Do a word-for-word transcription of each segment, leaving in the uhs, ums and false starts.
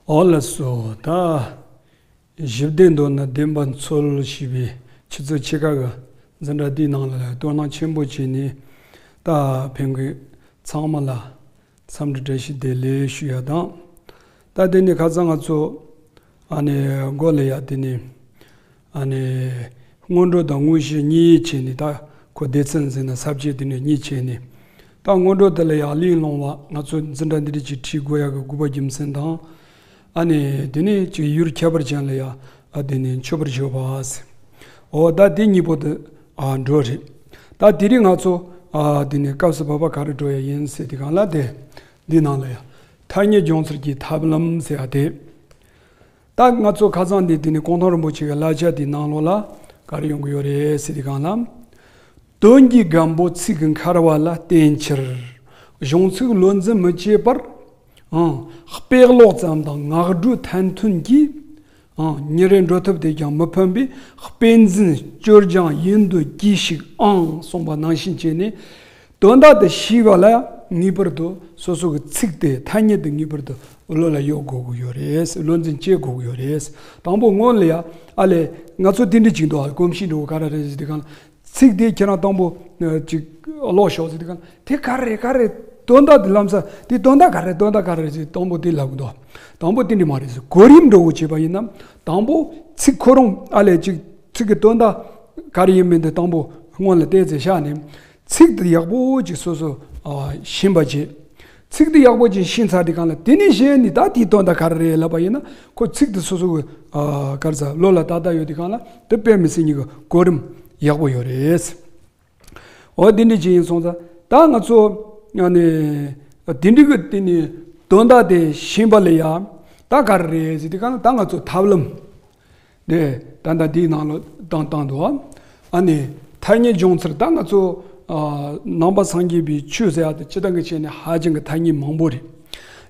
ཨོ་ལགས་སོ། ད་ཞི་བདེ་འདོད་ན་བདེན་པ་འཚོལ་ཞེས་པའི་ཆུ་ཚོད་ཕྱེད་ཀ་གི་འཛིན་གྲྭ་འདིའི་ནང་ལ་དོ་སྣང་ཆེན་པོ་བྱས་ནས། ད་ཕན་གི་ཚང་མ་ལ་འཚམས་འདྲི་བཀྲ་ཤིས་བདེ་ལེགས་ཞུ་ཡ་དང་། ད་དེ་ནས་ཁ་སང་ང་ཚོ་ཨ་ནི་མགོ་ལ་ཡ་དེ་ནས་ཨ་ནི་སྔོན་འགྲོ་དང་དངོས་གཞི་གཉིས་བྱས་ནས། ད་ཁོ་སྡེ་ཚན་ཟེར་ན་ས་བཅད་དེ་ནས་གཉིས་བྱས་ནས། ད་སྔོན་འགྲོ་དེ་ལ་ཡ་གླེང་སློང་བ། ང་ཚོ་འཛིན་གྲྭ་འདི་འདྲ་ཅིག་ཁྲིད་དགོས་ཡ་གི་དགོས་པ་རྒྱུ་མཚན་དང་། ཨ་ནི་དེ་ནས་ཅིག་ཡུལ་ཁྱད་པར་ཅན་ལ་ཡ་ཨ་དེ་ནས་མཆོད་པར་བརྗོད་པ་ཟེར། འོ་ད་དེ་གཉིས་པོ་དེ་ཨ་འགྲོ་རེད། ད་དེ་རིང་ང་ཚོ་ཨ་དེ་ནས་སྐབས་སུ་བབ་པ་ག་རེ་འགྲོ་ཡ་ཡིན་ཟེར་དུས་སྒང་ལ། དེ་འདི་ནང་ལ་ཡ་ཐ་སྙད་སྦྱོང་ཚུལ་གྱི་ཐབས་ལམ་ཟེར་ཡ་དེ། ད་ང་ཚོ་ཁ་སང་འདི་དེ་ནས་གུང་ཐང་རིན་པོ་ཆེ་གི་བསླབ་བྱ་དེའི་ནང་ལོགས་ལ་ག་རེ་ཡོང་གི་ཡོད་རེད་ཟེར་དུས་སྒང་ལ། དོན་གྱི་སྒམ་པོ་ཚིག་གི་འཁར་བ་ལ་བརྟེན་ཕྱིར། གཞུང་ཚིག་བློ་འཛིན་མི་བྱེད་པར། ཨང་། དཔེ་ཀློག་ཙམ་དང་ངག་སྒྲོས་ཐན་ཐུན་གྱིས། ཨང་། ཉིན་རེ་འགྲོ་ཐུབ་དེ་ཀྱང་མི་ཕན་པས། དཔེ་འཛིན་སྐྱོར་སྦྱང་ཡིན་དུ་གྱིས་ཤིག་ཨང་གསུངས་པ་ནང་བཞིན་བྱས་ནས། དོན་དག་དེ་ཤེས་པ་ལ་ངེས་པར་དུ་སོ་སོ་གི་ཚིག་དེ། ཐ་སྙད་དེ་ངེས་པར་དུ་བློ་ལ་ཡོད་དགོས་ཀྱི་ཡོད་རེད། བློ་འཛིན་བྱེད་དགོས་ཀྱི་ཡོད་རེད། དང་པོ་སྔོན་ལ་ཡ་ཨ་ལས་ང་ཚོ་དེ་འདྲ་ཅིག་འདུག་ཨ། གོམས་གཤིས་འདྲ་བོ་ག་རེ་རེད་ཟེར་དུས་སྒང་ལ། ཚིག་དེ་ཁྱེད་རང་དང་པོ་ཨ་ཅིག་ཀློག་ཤོག་ཟེར་དུས་སྒང་ལ། དེ་ག་རེ་རེད། ག་རེ་རེད། དོན་དག་དེ་ལམ་སང་དེ་དོན་དག་ག་རེ་རེད། དོན་དག་ག་རེ་རེད་ཟེར་དང་པོ་དེ་ལབ་གི་འདུག་དང་པོ་དེ་འདྲ་མ་རེད་ཟེར། གོ་རིམ་འདྲ་བོ་བྱས་པ་ཡིན་ན། དང་པོ་ཚིག་ཁོ་རང་ཨ་ལས་ཅིག་ཚིག་གི་དོན་དག་ག་རེ་ཡིན་མིན་དེ་དང་པོ་སྔོན་ལ་བལྟས་ཚེ་བཞག་ནས། ཚིག་དེ་ཡག་པོ་ཅིག་སོ་སོ་ཨ་ཤེས་པ་བྱེད། ཚིག་དེ་ཡག་པོ་ཅིག་ཤེས་ཚར་དུས་སྒང་ལ། དེ་ནས་གཞན་ནི་ད་དེའི་དོན་དག་ག་རེ་རེད་ལབ་པ་ཡིན་ན། ཁོ་ཚིག་དེ་སོ་སོ་གི་ཨ་ག་རེ་ཟ་བློ་ལ་ཏག་ཏག་ཡོད་དུས་སྒང་ལ། དེ་དཔེ་མི་སྲིད་ཉིད་ཀྱི་གོ་རིམ་ཡག་པོ་ཡོད་རེད། འོ་དེ་འདྲ་ཅིག་ཡིན་སོང་ཙང་། ད་ང་ཚོ་ཨ་ནི་དེ་འདྲ་གི་དེ་ནི་དོན་དག་དེ་ཤེས་པ་ལ་ཡ་ད་ག་རེ་རེད་ཟེར་དུས་སྒང་ལ། ད་ང་ཚོ་ཐབས་ལམ་དེ་ད་ལྟ་འདིའི་ནང་ལ་བཏང་བཏང་འདུག་ཨ་ནི་ཐ་སྙད་སྦྱོང་ཚུལ། ད་ང་ཚོ་ཨ་ནང་པ་སངས་རྒྱས་པའི་ཆོས་ཟེར་ཡ་དེ་སྤྱིར་བཏང་གི་བྱས་ནས་ཧ་ཅང་གི་ཐ་སྙད་མང་པོ་རེད།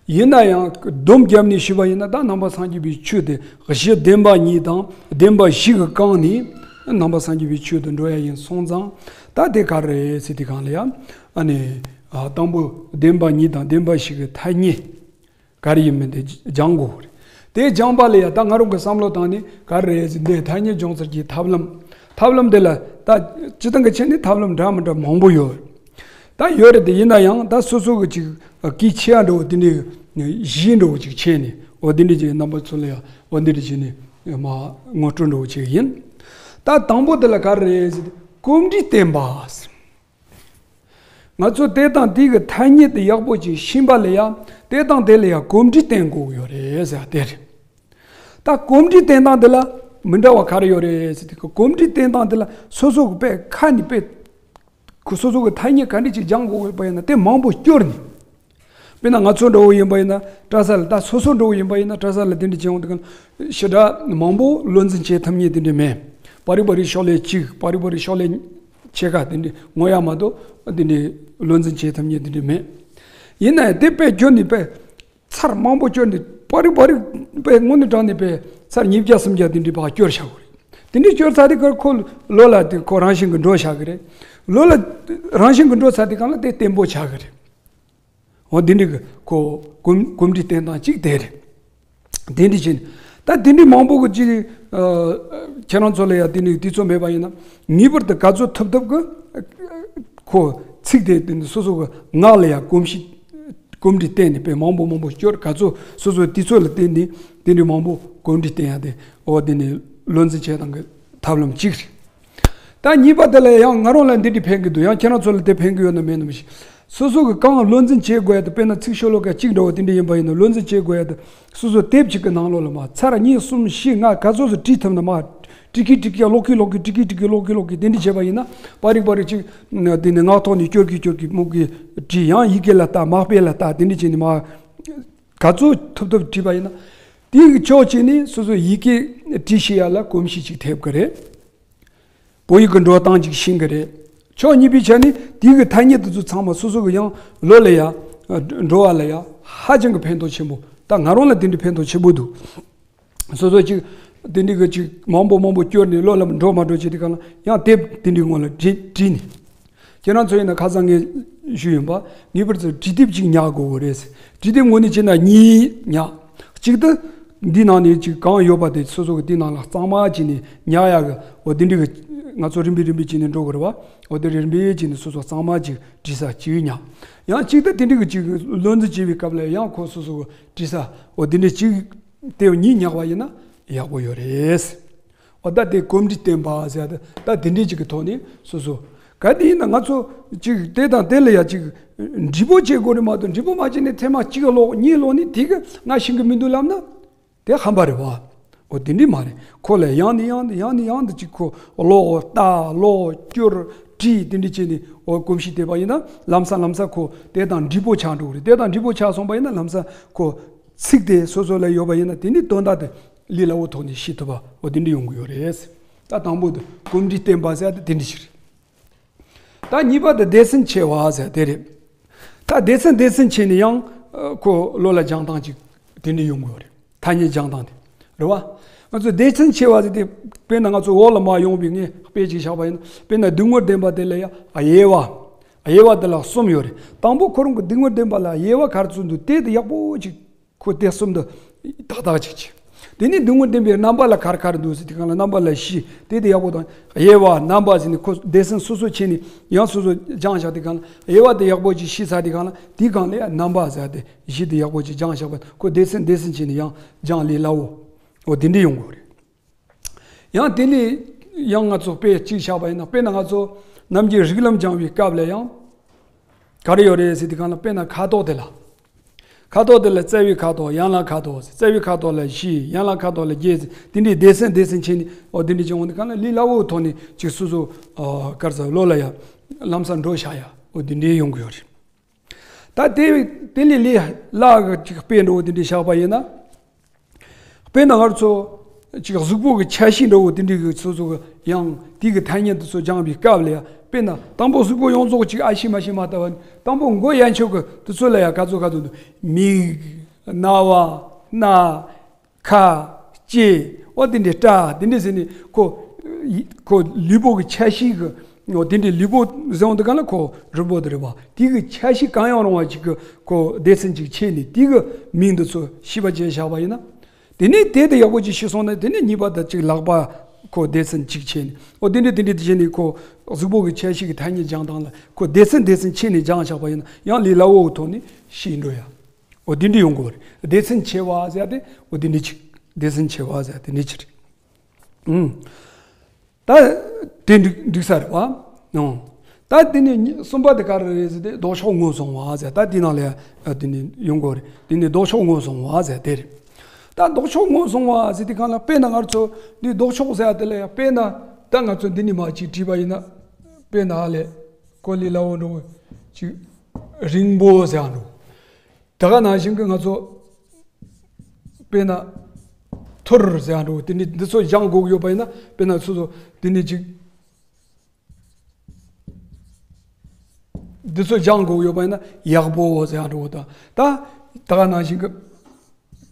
ཡིན་ན་ཡང་སྡོམ་བརྒྱབ་ནས་ཞུས་པ་ཡིན་ན། ད་ནང་པ་སངས་རྒྱས་པའི་ཆོས་དེ་གཞི་བདེན་པ་གཉིས་དང་བདེན་པ་བཞི་གིས་བཀང་ནས། ནང་པ་སངས་རྒྱས་པའི་ཆོས་དུ་འགྲོ་ཡ་ཡིན་སོང་ཙང་། ད་དེ་ག་རེ་རེད་ཟེར་དུས་སྒང་ལ་ཡ་ཨ་ནི་ཨ་དང་པོ་བདེན་པ་གཉིས་དང་བདེན་པ་བཞི་གི་ཐ་སྙད་ག་རེ་ཡིན་མིན་དེ་སྦྱང་དགོས་རེད། དེ་སྦྱངས་པ་ལ་ཡ་ད་ང་རང་གི་བསམ་བློ་བཏང་ནས་ག་རེ་རེད་ཟེར། འདི་ཐ་སྙད་སྦྱོང་ཚུལ་གྱི་ཐབས་ལམ། ཐབས་ལམ་དེ་ལ་ད་སྤྱིར་བཏང་གི་བྱས་ནས་ཐབས་ལམ་འདྲ་མི་འདྲ་མང་པོ་ཡོད། ད་ཡོད་རེད་དེ། ཡིན་ན་ཡང་ད་སོ་སོ་གི་ཅིག་གལ་ཆེ་ཡ་འདྲ་བོ་དེ་འདྲའི་གཞི་འདྲ་བོ་ཅིག་བྱས་ནས། འོ་དེ་འདྲ་ཅིག་རྣམ་པ་ཚོ་ལ་ཡ་འོ་འདི་འདྲ་བྱས་ནས་མ་ངོ་སྤྲོད་འདྲ་བོ་ཅིག་ཡིན། ད་དང་པོ་དེ་ལ་ག་རེ་རེད་ཟེར་ཏེ། གོམས་འདྲིས་བསྟེན་པ། ང་ཚོ་དེ་དང་དེ་གི་ཐ་སྙད་དེ་ཡག་པོ་ཅིག་ཤེས་པ་ལ་ཡ། དེ་དང་དེ་ལ་ཡ་གོམས་འདྲིས་བསྟེན་དགོས་ཀྱི་ཡོད་རེད་ཟེར་དེ་རེད། ད་གོམས་འདྲིས་བསྟེན་སྟངས་དེ་ལ་མི་འདྲ་བ་ག་རེ་ཡོད་རེད་ཟེར་ཏེ། གོམས་འདྲིས་བསྟེན་སྟངས་དེ་ལ་སོ་སོ་གི་དཔེ་ཁ་ནས་དཔེ། ཁོ་སོ་སོ་གི་ཐ་སྙད་ག་འདྲ་ཅིག་སྦྱང་དགོས་པ་ཡིན་ན། དེ་མང་པོ་སྐྱོར་ནས། དཔེར་ན་ང་ཚོ་འདྲ་བོ་ཡིན་པ་ཡིན་ན་གྲྭ་ས་ལ། ད་སོ་སོ་འདྲ་བོ་ཡིན་པ་ཡིན་ན་གྲྭ་ས་ལ་དེ་འདྲ་བྱེད་འོང་དུས་སྒང་ལ། ཞེ་དྲག་མང་པོ་བློ་འཛིན་བྱེད་ཐུབ་མཁན་དེ་འདྲ་མེད། པ་རིག་པ་རིག་ཤོག་ལྷེ་གཅིག་པ་རིག་པ་རིག་ཤོག་ལྷེ་ཕྱེད་ཀ་དེ་འདྲ་ངོ་ཡ་མ་གཏོགས་དེ་འདྲ་བློ་འཛིན་བྱེད་ཐུབ་མཁན་དེ་འདྲ་མེད། ཡིན་ན་ཡང་དེ་དཔེ་སྐྱོར་ནས་དཔེ་ཚར་མང་པོ་སྐྱོར་ནས། པ་རིག་པ་རིག་དཔེ་དངོས་གནས་དྲང་གནས་དཔེ་ཚར་ཉིས་བརྒྱ་སུམ་བརྒྱ་དེ་འདྲ་ཕར་སྐྱོར་བཞག་དགོས་རེད། དེ་འདྲ་སྐྱོར་ཚར་དུས་ཁོ་ཁོ་བློ་ལ་དེ་ཁོ་རང་བཞིན་གྱིས་འགྲོ་བཞག་གི་རེད། བློ་ལ་རང་བཞིན་གྱིས་འགྲོ་ཚར་དུས་སྒང་ལ་དེ་བརྟན་པོ་ཆགས་གི་རེད། འོ་དེ་འདྲ་གི་ཁོ་གོམས་གོམས་འདྲིས་བསྟེན་སྟངས་གཅིག་དེ་རེད། དེ་འདྲ་བྱས་ནས། ད་དེ་འདྲ་མང་པོ་གི་ཅིག་ཨ་ཁྱེད་རང་ཚོ་ལ་ཡ་དེ་འདྲ་དུས་ཚོད་མེད་པ་ཡིན་ན། ངེས་པར་དུ་ག་ཚོད་ཐུབ་ཐུབ་གི་ཁོ་ཚིག་དེ་དེ་འདྲ་སོ་སོ་གི་ངག་ལ་ཡ་གོམས་གཤིས་གོམས་འདྲིས་བསྟེན་ནས་དཔེ་མང་པོ་མང་པོ་སྐྱོར། ག་ཚོད་སོ་སོའི་དུས་ཚོད་ལ་བརྟེན་ནས་དེ་འདྲ་མང་པོ་གོམས་འདྲིས་བསྟེན་ཡ་དེ། འོ་དེ་ནི་བློ་འཛིན་བྱེད་སྟངས་ཀྱི་ཐབས་ལམ་གཅིག་རེད། ད་གཉིས་པ་དེ་ལ་ཡང་ང་རང་ལ་འདི་འདྲ་ཕན་གྱི་འདུག་ཡང་ཁྱེད་རང་ཚོ་ལ་དེ་ཕན་གྱི་ཡོད་ན་མེད་ན་མི་ཤེས། སོ་སོ་གི་གང་བློ་འཛིན་བྱེད་དགོས་ཡ་དེ། དཔེར་ན་ཚིག་ཤོ་ལོ་ཀ་གཅིག་འདྲ་བོ་དེ་འདྲ་ཡིན་པ་ཡིན་ན། བློ་འཛིན་བྱེད་དགོས་ཡ་དེ་སོ་སོ་དེབ་གཅིག་གི་ནང་ལོགས་ལ་མར་ཚར་གཉིས་གསུམ་བཞི་ལྔ་ག་ཚོད་ཙམ་བྲིས་ཐུབ་ན་མར་བྲིས་ཀི་བྲིས་ཀི་ཀློག་ཀི་ཀློག་ཀི་བྲིས་ཀི་བྲིས་ཀི་ཀློག་ཀི་ཀློག་ཀི་དེ་འདྲ་བྱས་པ་ཡིན་ན། པ་རིག་པ་རིག་ཅིག་དེ་ནི་ངག་ཐོག་ནས་སྐྱོར་གི་སྐྱོར་གི་སྨུག་གི་བྲིས། ཡང་ཡི་གེ་ལ་ལྟ། མར་དཔེ་ལ་ལྟ། དེ་འདྲ་བྱས་ནས་མར་ག་ཚོད་ཐུབ་ཐུབ་བྲིས་པ་ཡིན་ན། དེ་གི་ཕྱོགས་གཅིག་ནས་སོ་སོ་ཡི་གེ་བྲིས་ཤེས་ཡ་ལ་གོམས་གཤིས་ཅིག་ཐེབས་ཀྱི་རེད། བོད་ཡིག་གི་འགྲོ་སྟངས་ཅིག་ཤེས་ཀྱི་རེད། ཕྱོགས་གཉིས་པའི་ཆ་ནས་དེ་གི་ཐ་སྙད་དེ་ཚོ་ཚང་མ་སོ་སོ་གི་ཡང་བློ་ལ་ཡ་འགྲོ་བ་ལ་ཡ་ཧ་ཅང་གི་ཕན་ཐོགས་ཆེན་པོ། ད་ང་རང་ལ་དེ་འདྲའི་ཕན་ཐོགས་ཆེན་པོ་འདུག་སོ་སོ་ཅིག་དེ་འདྲའི་གི་ཅིག་མང་པོ་མང་པོ་སྐྱོར་ནས་བློ་ལ་འགྲོ་མ་འགྲོ་བྱེད་དུས་སྒང་ལ་ཡང་དེབ་དེ་འདྲའི་སྔོན་ལ་བྲིས་བྲིས་ནས། ཁྱེད་རང་ཚོ་ཡིན་ན་ཁ་སང་ངས་ཞུས་ཡིན་པ། ངེས་པར་དུ་བྲིས་དེབ་ཅིག་ཉར་དགོས་ཀྱི་རེད། བྲིས་དེབ་དངོས་གནས་བྱས་ན་གཉིས་ཉར། གཅིག་ཏུ་འདི་ནང་ནས་ཅིག་གང་ཡོད་པ་དེ་སོ་སོ་གི་དེ་ནང་ལ་གཙང་མ་བྱས་ནས་ཉར་ཡག་གི་འོ་དེ་འདྲའི་གི་ང་ཚོ་རིམ་པས་རིམ་པས་བྱས་ནས་འགྲོ་དགོས་རེད་བ། འོ་དེ་རིམ་པས་བྱས་ནས་སོ་སོ་གཙང་མ་ཅིག་བྲིས་ས་ཅིག་ཉར། ཡང་གཅིག་ཏུ་དེ་འདྲའི་གི་ཅིག་བློ་འཛིན་བྱེད་པའི་སྐབས་ལ་ཡང་ཁོ་སོ་སོ་གི་བྲིས་ས་འོ་དེ་འདྲའི་ཅིག་དེ་གཉིས་ཉར་བ་ཡིན་ན་ཡག་པོ་ཡོད་རེད། འོ་ད་དེ་གོམས་འདྲིས་བསྟེན་པ་ཟེར་ཡ་དེ་ད་དེ་འདྲའི་ཅིག་གི་ཐོག་ནས་སོ་སོ་ག་དེ་ཡིན་ན་ང་ཚོ་ཅིག་དེ་དང་དེ་ལ་ཡ་ཅིག་འདྲིས་པོ་བྱེད་དགོས་རེད་མ་གཏོགས་འདྲིས་པོ་མ་བྱས་ནས་ཐེངས་མ་གཅིག་ཀློག་གཉིས་ཀློག་ནས་དེ་གི་ང་ཤེས་གི་མི་འདུག་ལབ་ན་དེ་ཧམ་པ་རེད་བ། འོ་དེ་འདྲའི་མ་རེད། ཁོ་ལ་ཡང་ནས་ཡང་དུ་ཡང་ནས་ཡང་དུ་ཅིག་ཁོ་ཀློག་ལྟ་ཀློག་བསྐྱུར་བྲིས་དེ་འདྲའི་བྱས་ནས་འོ་གོམས་གཤིས་བསྟེན་པ་ཡིན་ན་ལམ་སང་ལམ་སང་ཁོ་དེ་དང་འདྲིས་པོ་ཆགས་འགྲོ་གི་རེད། དེ་དང་འདྲིས་པོ་ཆགས་སོང་པ་ཡིན་ན་ལམ་སང་ཁོ་ཚིག་དེ་སོ་སོ་ལ་ཡོད་པ་ཡིན་ན་དེ་ནི་དོན་དག་དེ་ལས་སླ་བོ་ཐོག་ནས་ཤེས་ཐུབ་པ་འོ་དེ་འདྲ་ཡོང་གི་ཡོད་རེད། ད་དང་པོ་དེ་གོམས་འདྲིས་བསྟེན་པ་ཟེར་ཡ་དེ་དེ་འདྲ་ཞིག་རེད། ད་གཉིས་པ་དེ་སྡེ་ཚན་ཕྱེ་བ་ཟེར་དེ་རེད། ད་སྡེ་ཚན་སྡེ་ཚན་ཕྱེ་ནས་ཡང་ཁོ་བློ་ལ་སྦྱང་སྟངས་ཅིག་དེ་འདྲ་ཡོང་གི་ཡོད་རེད། ཐ་སྙད་སྦྱང་སྟངས་དེ་རེད་བ། ང་ཚོ་སྡེ་ཚན་ཕྱེ་བ་ཟེར་དེ་དཔེར་ན་ང་ཚོ་འོག་ལ་མར་ཡོང་བའི་ངས་དཔེ་ཅིག་བཞག་པ་ཡིན་ན་དཔེར་ན་སྡུག་བསྔལ་བདེན་པ་དེ་ལ་ཡང་དབྱེ་བ། དབྱེ་བ་དེ་ལ་གསུམ་ཡོད་རེད། དང་པོ་ཁོ་རང་གི་སྡུག་བསྔལ་བདེན་པ་ལ་དབྱེ་བ་ག་རེ་བཙུགས་འདུག་དེ་དེ་ཡག་པོ་ཅིག་ཁོ་དེ་གསུམ་དུ་ཏག་ཏག་ཅིག་བྱས། དེ་ནས་སྡུག་བསྔལ་བདེན་པའི་རྣམ་པ་ལ་ག་རེ་ག་རེ་འདུག་ཟེར་དེ་གང་ལ་རྣམ་པ་ལ་བཞི་དེ་དེ་ཡག་པོ་དང་དབྱེ་བ་རྣམ་པ་ཟེར་ནས་ཁོ་སྡེ་ཚན་སོ་སོ་ཕྱེ་ནས་ཡང་སོ་སོ་སྦྱངས་བཞག་དེ་གང་ལ་དབྱེ་བ་དེ་ཡག་པོ་ཅིག་ཤེས་ཚར་དེ་གང་ལ་དེ་གང་ལ་ཡང་རྣམ་པ་ཟེར་དེ་བཞི་དེ་ཡག་པོ་ཅིག་སྦྱངས་བཞག་པ་ཁོ་སྡེ་ཚན་སྡེ་ཚན་ཕྱེ་ནས་ཡང་སྦྱང་ལས་སླ་བོ་འོ་དེ་འདྲ་ཡོང་དགོས་རེད། ཡང་དེ་ནས་ཡང་ང་ཚོ་དཔེ་གཅིག་བཞག་པ་ཡིན་ན་དཔེར་ན་ང་ཚོ་རྣམ་འབྱེད་རིགས་ལམ་སྦྱང་བའི་སྐབས་ལ་ཡང་ག་རེ་ཡོད་རེད་ཟེར་དེ་གང་ལ་དཔེར་ན་ཁ་དོག་དེ་ལ། ཁ་དོག་དེ་ལ་རྩ་བའི་ཁ་དོག་ཡན་ལག་ཁ་དོག་ཟེར། རྩ་བའི་ཁ་དོག་ལ་བཞི་ཡན་ལག་ཁ་དོག་ལ་བརྒྱད་ཟེར་དེ་འདྲའི་སྡེ་ཚན་སྡེ་ཚན་ཕྱེ་ནས་འོ་དེ་འདྲའི་བྱུང་བ་འདི་གང་ལ་ལས་སླ་བོའི་ཐོག་ནས་ཅིག་སོ་སོ་ག་རེ་ཟེར་བློ་ལ་ཡ་ལམ་སང་འགྲོ་བཞག་ཡ་འོ་དེ་འདྲའི་ཡོང་གི་ཡོད་རེད། ད་དེ་དེ་ལས་ལས་སླ་གི་ཅིག་དཔེ་འདྲ་བོ་དེ་འདྲའི་བཞག་པ་ཡིན་ན། དཔེར་ན་ང་ཚོ་ཅིག་གཟུགས་པོ་གི་ཆ་ཤས་འདྲ་བོ་དེ་འདྲའི་གི་སོ་སོ་གི་ཡང་དེ་གི་ཐ་སྙད་དེ་ཚོ་སྦྱངས་པའི་སྐབས་ལ་ཡང་དཔེར་ན་དང་པོ་གཟུགས་པོ་ཡོངས་རྫོགས་ཅིག་ཨ་ཤེས་མ་ཤེས་མ་ལྟ་བ་ནི་དང་པོ་མགོ་ཡན་ཆོད་གི་དེ་ཚོ་ལ་ཡང་ག་ཚོད་ག་ཚོད་འདུག་མིག་རྣ་བ་སྣ། ཁ། ལྕེ། འོ་དེ་འདྲའི་སྐྲ་དེ་འདྲའི་ཟེར་ནས་ཁོ། ཁོ་ལུས་པོ་གི་ཆ་ཤས་ཀྱི། འོ་དེ་འདྲའི་ལུས་པོ་ཟེར་འོང་དུས་གང་ལ་ཁོ་རིལ་པོ་དེ་རེད་བ། དེ་གི་ཆ་ཤས་གང་ཡང་རུང་བ་ཅིག་གི་ཁོ་སྡེ་ཚན་ཅིག་ཕྱེ་ནས་དེ་གི་མིང་དེ་ཚོ་ཤེས་པ་བྱས་བཞག་པ་ཡིན་ན། དེ་ནས་དེ་དེ་ཡག་པོ་ཅིག་ཤེས་སོང་ན་དེ་ནས་གཉིས་པ་དང་གཅིག་ལག་པ་ཁོ་སྡེ་ཚན་ཅིག་ཕྱེ་ནས་འོ་དེ་འདྲའི་དེ་འདྲའི་དེ་བྱས་ནས་ཁོ་གཟུགས་པོ་གི་ཆ་ཤས་ཀྱི་ཐ་སྙད་སྦྱང་སྟངས་ལ་ཁོ་སྡེ་ཚན་སྡེ་ཚན་ཕྱེ་ནས་སྦྱངས་བཞག་པ་ཡིན་ན་ཡང་ལས་སླ་བོའི་ཐོག་ནས་ཤེས་འགྲོ་ཡ། འོ་དེ་འདྲ་ཡོང་གི་རེད། སྡེ་ཚན་ཕྱེ་བ་ཟེར་ཏེ་འོ་དེ་འདྲ་ཅིག་སྡེ་ཚན་ཕྱེ་བ་ཟེར་ཏེ་འདྲ་ཅིག་རེད། ཨུམ། ད་དེ་འགྲིག་འགྲིག་ས་རེད་བ། ཨོ། ད་དེ་ནས་གཉིས་གསུམ་པ་དེ་ག་རེ་རེད་ཟེར་ཏེ་ལྡོག་ཕྱོགས་ངོས་བཟུང་བ་ཟེར། ད་དེ་ནང་ལ་ཡ་དེ་ནས་ཡོང་གི་རེད། དེ་ནས་ལྡོག་ཕྱོགས་ངོས་བཟུང་བ་ཟེར་དེ་རེད། ད་ལྡོག་ཕྱོགས་ངོས་བཟུང་བ་ཟེར་དེ་གང་ལ་དཔེར་ན་ང་ཚོ་འདི་ལྡོག་ཕྱོགས་ཟེར་དེ་ལ་ཡ་དཔེར་ན་ད་ང་ཚོ་འདི་ནས་མར་ཅིག་བྲིས་པ་ཡིན་ན་དཔེར་ན་ཨ་ལས་ཀོ་ལི་ལ་འོ་འགྲོ་ཅིག་རིང་པོ་ཟེར་འགྲོ། ད་ག་ནང་བཞིན་གྱི་ང་ཚོ་དཔེར་ན་ཐུར་ཟེར་ཡ་འགྲོ་དེ་འདྲ་འདི་ཚོ་སྦྱང་དགོས་ཀྱི་ཡོད་པ་ཡིན་ན་དཔེར་ན་སོ་སོ་དེ་འདྲ་ཅིག་འདི་ཚོ་སྦྱང་དགོས་ཀྱི་ཡོད་པ་ཡིན་ན་ཡག་པོ་ཟེར་ཡ་འགྲོ་ད་ད་ད་ག་ནང་བཞིན་གྱི་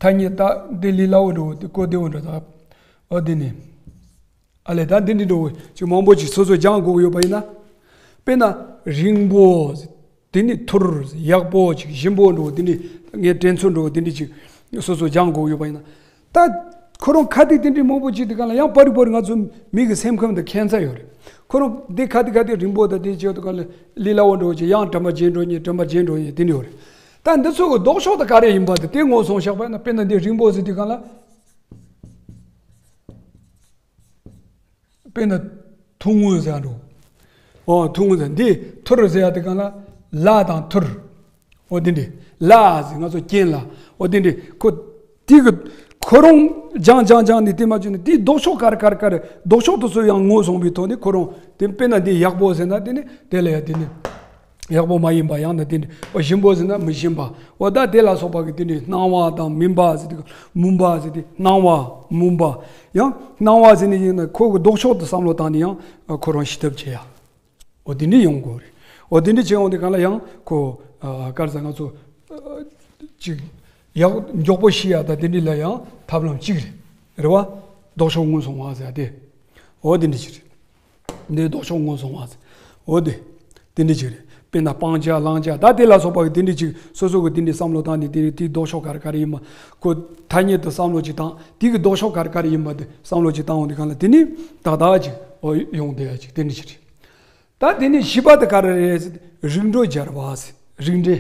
ཐ་སྙད་ད་འདི་ལི་ལ་འོ་འགྲོ་དེ་ཀོ་དེ་འོ་འགྲོ་ད་འོ་དེ་ནི། ཨ་ལས་ད་འདི་འདི་འདྲ་བོ་ཅིག་མང་པོ་ཅིག་སོ་སོ་སྦྱང་དགོས་ཀྱི་ཡོད་པ་ཡིན་ན། དཔེར་ན་རིང་པོ། དེ་ནི་ཐུར། ཡག་པོ་ཅིག་ཞིམ་པོ་འདྲ་བོ་དེ་འདྲའི་ངས་དྲན་ཚོད་འདྲ་བོ་དེ་འདྲའི་ཅིག་སོ་སོ་སྦྱང་དགོས་ཀྱི་ཡོད་པ་ཡིན་ན། ད་ཁོ་རང་ཁ་ཏིག་དེ་འདྲའི་མང་པོ་ཅིག་དེ་ག་ལ་ཡང་པར་རིག་པར་ང་ཚོ་མི་གི་སེམས་ཁམས་དེ་ཁྱད་མཚར་ཡོད་རེད། ཁོ་རང་དེ་ཁ་ཏིག་ཁ་ཏིག་རིང་པོ་དང་དེ་ཅིག་དེ་ག་ལ་ལི་ལ་བོ་འདྲ་བོ་ཅིག་ཡང་དྲན་པ་བརྗེད་འགྲོ་ཉེ་དྲན་པ་བརྗེད་འགྲོ་ཉེ་དེ་འདྲ་ཡོད་རེད། ད་འདི་ཚོ་གི་ལྡོག་ཕྱོགས་དེ་ག་རེ་ཡིན་པ་དེ་དེ་ངོས་བཟུང་བཞག་པ་ཡིན་ན་དཔེར་ན་འདི་རིང་པོ་ཟེར་དུས་གང་ལ། དཔེར་ན་ཐུང་ངུ་ཟེར་འགྲོ། ཨོ་ཐུང་ངུ་ཟེར་འདི་ཐུར་ཟེར་ཡ་དེ་གང་ལ་ལ་དང་ཐུར། ཨོ་དེ་འདྲ་ལ་ཟེར་ང་ཚོ་རྐྱེན་ལ་ཨོ་དེ་འདྲ་ཁོ་དེ་གི་ཁོ་རང་སྦྱང་སྦྱང་སྦྱང་ནས་དེ་མ་བྱུང་ནས་དེའི་ལྡོག་ཕྱོགས་ག་རེ་ག་རེ་ག་རེ་ལྡོག་ཕྱོགས་དེ་ཚོ་ཡང་ངོས་བཟུང་བའི་ཐོག་ནས་ཁོ་རང་དེ་དཔེར་ན་འདི་ཡག་པོ་ཟེར་ན་དེ་ནི་དེ་ལ་ཡ་དེ་ནི། ཡག་པོ་མ་ཡིན་པ་ཡང་ན་དེ་འདྲ་ཞིམ་པོ་ཟེར་ན་མི་ཞིམ་པ་འོ་ད་དེ་ལ་སོགས་པ་གི་དེ་འདྲའི་སྣང་བ་དང་མུན་པ་ཟེར་དུས་མུན་པ་ཟེར་དུས་སྣང་བ་མུན་པ་ཡང་སྣང་བ་ཟེར་ནས་ཡིན་ན་ཁོ་གི་ལྡོག་ཕྱོགས་དུ་བསམ་བློ་བཏང་ནས་ཡང་ཁོ་རང་ཤི་ཐབས་བྱེད་ཡ་འོ་དེ་འདྲ་ཡོང་དགོས་རེད། འོ་དེ་འདྲ་བྱེད་ཡོང་དུས་གང་ལ་ཡང་ཁོ་ག་རེ་ཟེར་ང་ཚོ་ཅིག་ཡག་མགྱོགས་པོ་ཤི་ཡ་ད་དེ་འདྲ་ལ་ཡང་ཐབས་ལམ་གཅིག་རེད་རེད་བ། ལྡོག་ཕྱོགས་ངོས་བཟུང་བ་ཟེར་ཡ་དེ་འོ་དེ་འདྲ་ཅིག་རེད། འདི་ལྡོག་ཕྱོགས་ངོས་བཟུང་བ་ཟེར། འོ་དེ། དེ་འདྲ་ཅིག་རེད། དཔེར་ན་སྤང་བྱ་བླང་བྱ་ད་དེ་ལ་སོགས་པ་གི་དེ་འདྲ་ཅིག་སོ་སོ་གི་དེ་འདྲའི་བསམ་བློ་བཏང་ནས་དེ་དེའི་ལྡོག་ཕྱོགས་ག་རེ་ག་རེ་ཡིན་པ་ཁོ་ཐ་སྙད་དུ་བསམ་བློ་ཅིག་བཏང་དེ་གི་ལྡོག་ཕྱོགས་ག་རེ་ག་རེ་ཡིན་པ་དེ་བསམ་བློ་ཅིག་བཏང་འོང་དུས་གང་ལ་དེ་ནི་ཏག་ཏག་ཅིག་ཨོ་ཡོང་བསྡད་ཡ་ཅིག་དེ་འདྲ་ཅིག་རེད། ད་དེ་ནས་བཞི་པ་དེ་ག་རེ་རེད། རིགས་འགྲོ་སྦྱར་བ། རིགས་འགྲེ།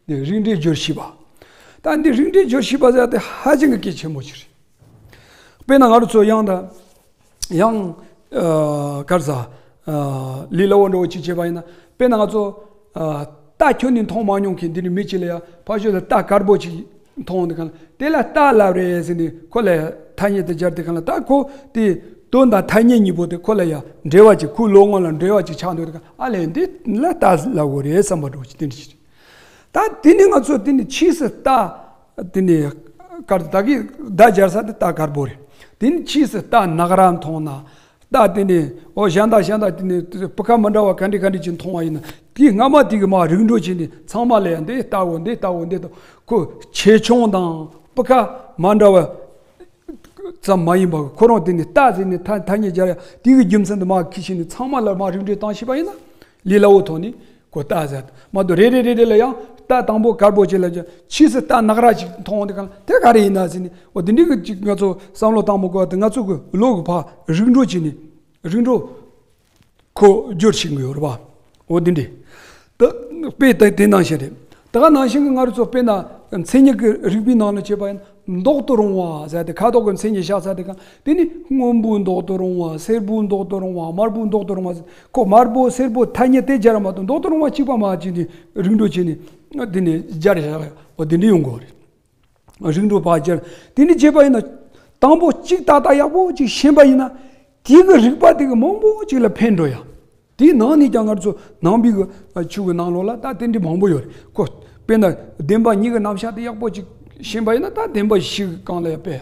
རིགས་འགྲེ་སྦྱོར་བཞི་པ། ད་འདི་རིགས་འགྲེ་སྦྱོར་བཞི་པ་ཟེར་དེ་ཧ་ཅང་གི་གལ་ཆེན་པོ་ཅིག་རེད། དཔེར་ན་ང་རང་ཚོ་ཡང་ད་ཡང་ཨ་ག་རེ་ཟ་ཨ་ལས་སླ་བོ་འདྲ་བོ་ཅིག་བྱས་པ་ཡིན་ན། དཔེར་ན་ང་ཚོ་ཨ་རྟ་ཁྱོན་ནས་མཐོང་མ་མྱོང་མཁན་འདི་ནི་མི་གཅིག་ལ་ཡ་ཕར་ཕྱོགས་ལ་རྟ་དཀར་པོ་ཅིག་མཐོང་འདི་གང་ལ་དེ་ལ་རྟ་ལབ་རེད་ཟེར་ནས་ཁོ་ལ་ཐ་སྙད་དུ་སྦྱར་དེ་གང་ལ་ད་ཁོ་དེ་དོན་དང་ཐ་སྙད་གཉིས་པོ་དེ་ཁོ་ལ་ཡ་འབྲེལ་བ་ཅིག་ཁོའི་ལོ་ངོ་ལ་འབྲེལ་བ་ཅིག་ཆགས་འདུག་དེ་གང་ཨ་ལས་འདི་ལ་རྟ་ལབ་དགོས་རེད་བསམ་པ་འདྲ་བོ་ཅིག་དེ་འདྲ་ཞིག་རེད། ད་དེ་ནི་ང་ཚོ་དེ་ནི་ཕྱིས་སུ་རྟ་དེ་ནི་དཀར་ད་གི་ཟླ་སྦྱར་ས་དེ་རྟ་དཀར་པོ་རེད། དེ་ནི་ཕྱིས་སུ་རྟ་ནག་ར་མཐོང་ན། རྟ་དེ་ནི་ཨོ་གཞན་དག་གཞན་དག་དེ་ནི་སྤུས་ཀ་མི་འདྲ་བ་ག་འདྲ་ག་འདྲ་ཅིག་མཐོང་བ་ཡིན་ན་དེའི་སྔ་མ་དེ་གི་མ་རིགས་འགྲོ་བྱས་ནས་ཚང་མ་ལ་ཡང་འདི་ལྟ་བུ་འདི་ལྟ་བུ་འདི་ལྟ་བུ་ཁོ་ཆེ་ཆུང་དང་སྤུས་ཀ་མ་འདྲ་བ་ཙམ་མ་ཡིན་པར་ཁོ་རང་དེ་ནི་རྟ་ཟེར་ནས་ཐ་ཐ་སྙད་སྦྱར་ཡ་དེ་གི་རྒྱུ་མཚན་དུ་མ་ཁི་ཤི་ནས་ཚང་མ་ལ་མ་རིགས་འགྲོ་བཏང་ཤེས་པ་ཡིན་ན་ལས་སླ་བོ་ཐོག་ནས་ཁོ་རྟ་ཟེར་མ་གཏོགས་རེ་རེ་རེ་རེ་ལ་ཡང་རྟ་དང་པོ་དཀར་པོ་ཅིག་ལ་ཕྱིས་སུ་རྟ་ནག་ར་ཅིག་མཐོང་འདི་གང་དེ་ག་རེ་ཡིན་ན་ཟེར་ནས་འོ་དེ་འདྲའི་གི་ཅིག་ང་ཚོ་བསམ་བློ་བཏང་མི་དགོས་པ་དེ་ང་ཚོ་གི་བློ་གི་ཕར་རིགས་འགྲོ་བྱས་ནས་རིགས་འགྲོ་ཁོ་སྦྱོར་ཤེས་ཀྱི་ཡོད་རེད་པ། འོ་དེ་འདྲ། ད་དཔེ་དེ་དེ་ནང་བཞིན་རེད། ད་ག་ནང་བཞིན་གྱི་ང་རང་ཚོ་དཔེར་ན་མཚན་ཉིད་ཀྱི་རིགས་པའི་ནང་ལ་བྱས་པ་ཡིན་ན་མདོག་ཏུ་རུང་བ་ཟེར་ཏེ་ཁ་དོག་གི་མཚན་ཉིད་བཞག་ཚར་དེ་གང་དེ་ནི་སྔོན་པོ་མདོག་ཏུ་རུང་བ་སེར་པོ་མདོག་ཏུ་རུང་བ་དམར་པོ་མདོག་ཏུ་རུང་བ་ཟེར་ཁོ་དམར་པོ་སེར་པོ་ཐ་སྙད་དེ་སྦྱར་མ་གཏོགས་མདོག་ཏུ་རུང་བ་གཅིག་པ་མ་གཅིག་ནི་རིགས་འགྲོ་བྱས་ནས་དེ་ནི་སྦྱར་བཞག་ཡ་འོ་དེ་འདྲ་ཡོང་གི་རེད། རིགས་འགྲོ་ཕར་སྦྱར། དེ་འདྲ་བྱས་པ་ཡིན་ན། དང་པོ་གཅིག་ཏག་ཏག་ཡག་པོ་ཅིག་ཤེས་པ་ཡིན་ན། དེ་གི་རིགས་པ་དེ་གི་མང་པོ་ཅིག་ལ་ཕན་འགྲོ་ཡ། དེའི་ནང་ནས་ཀྱང་ང་ཚོ་ནང་པའི་གི་ཨ་ཆོས་གི་ནང་ལོགས་ལ་ད་དེ་འདྲ་མང་པོ་ཡོད་རེད་ཁོ། དཔེར་ན་བདེན་པ་གཉིས་ཀྱི་རྣམ་གཞག་དེ་ཡག་པོ་ཅིག་ཤེས་པ་ཡིན་ན་ད་བདེན་པ་བཞི་གི་སྒང་ལ་ཡ་དཔེ་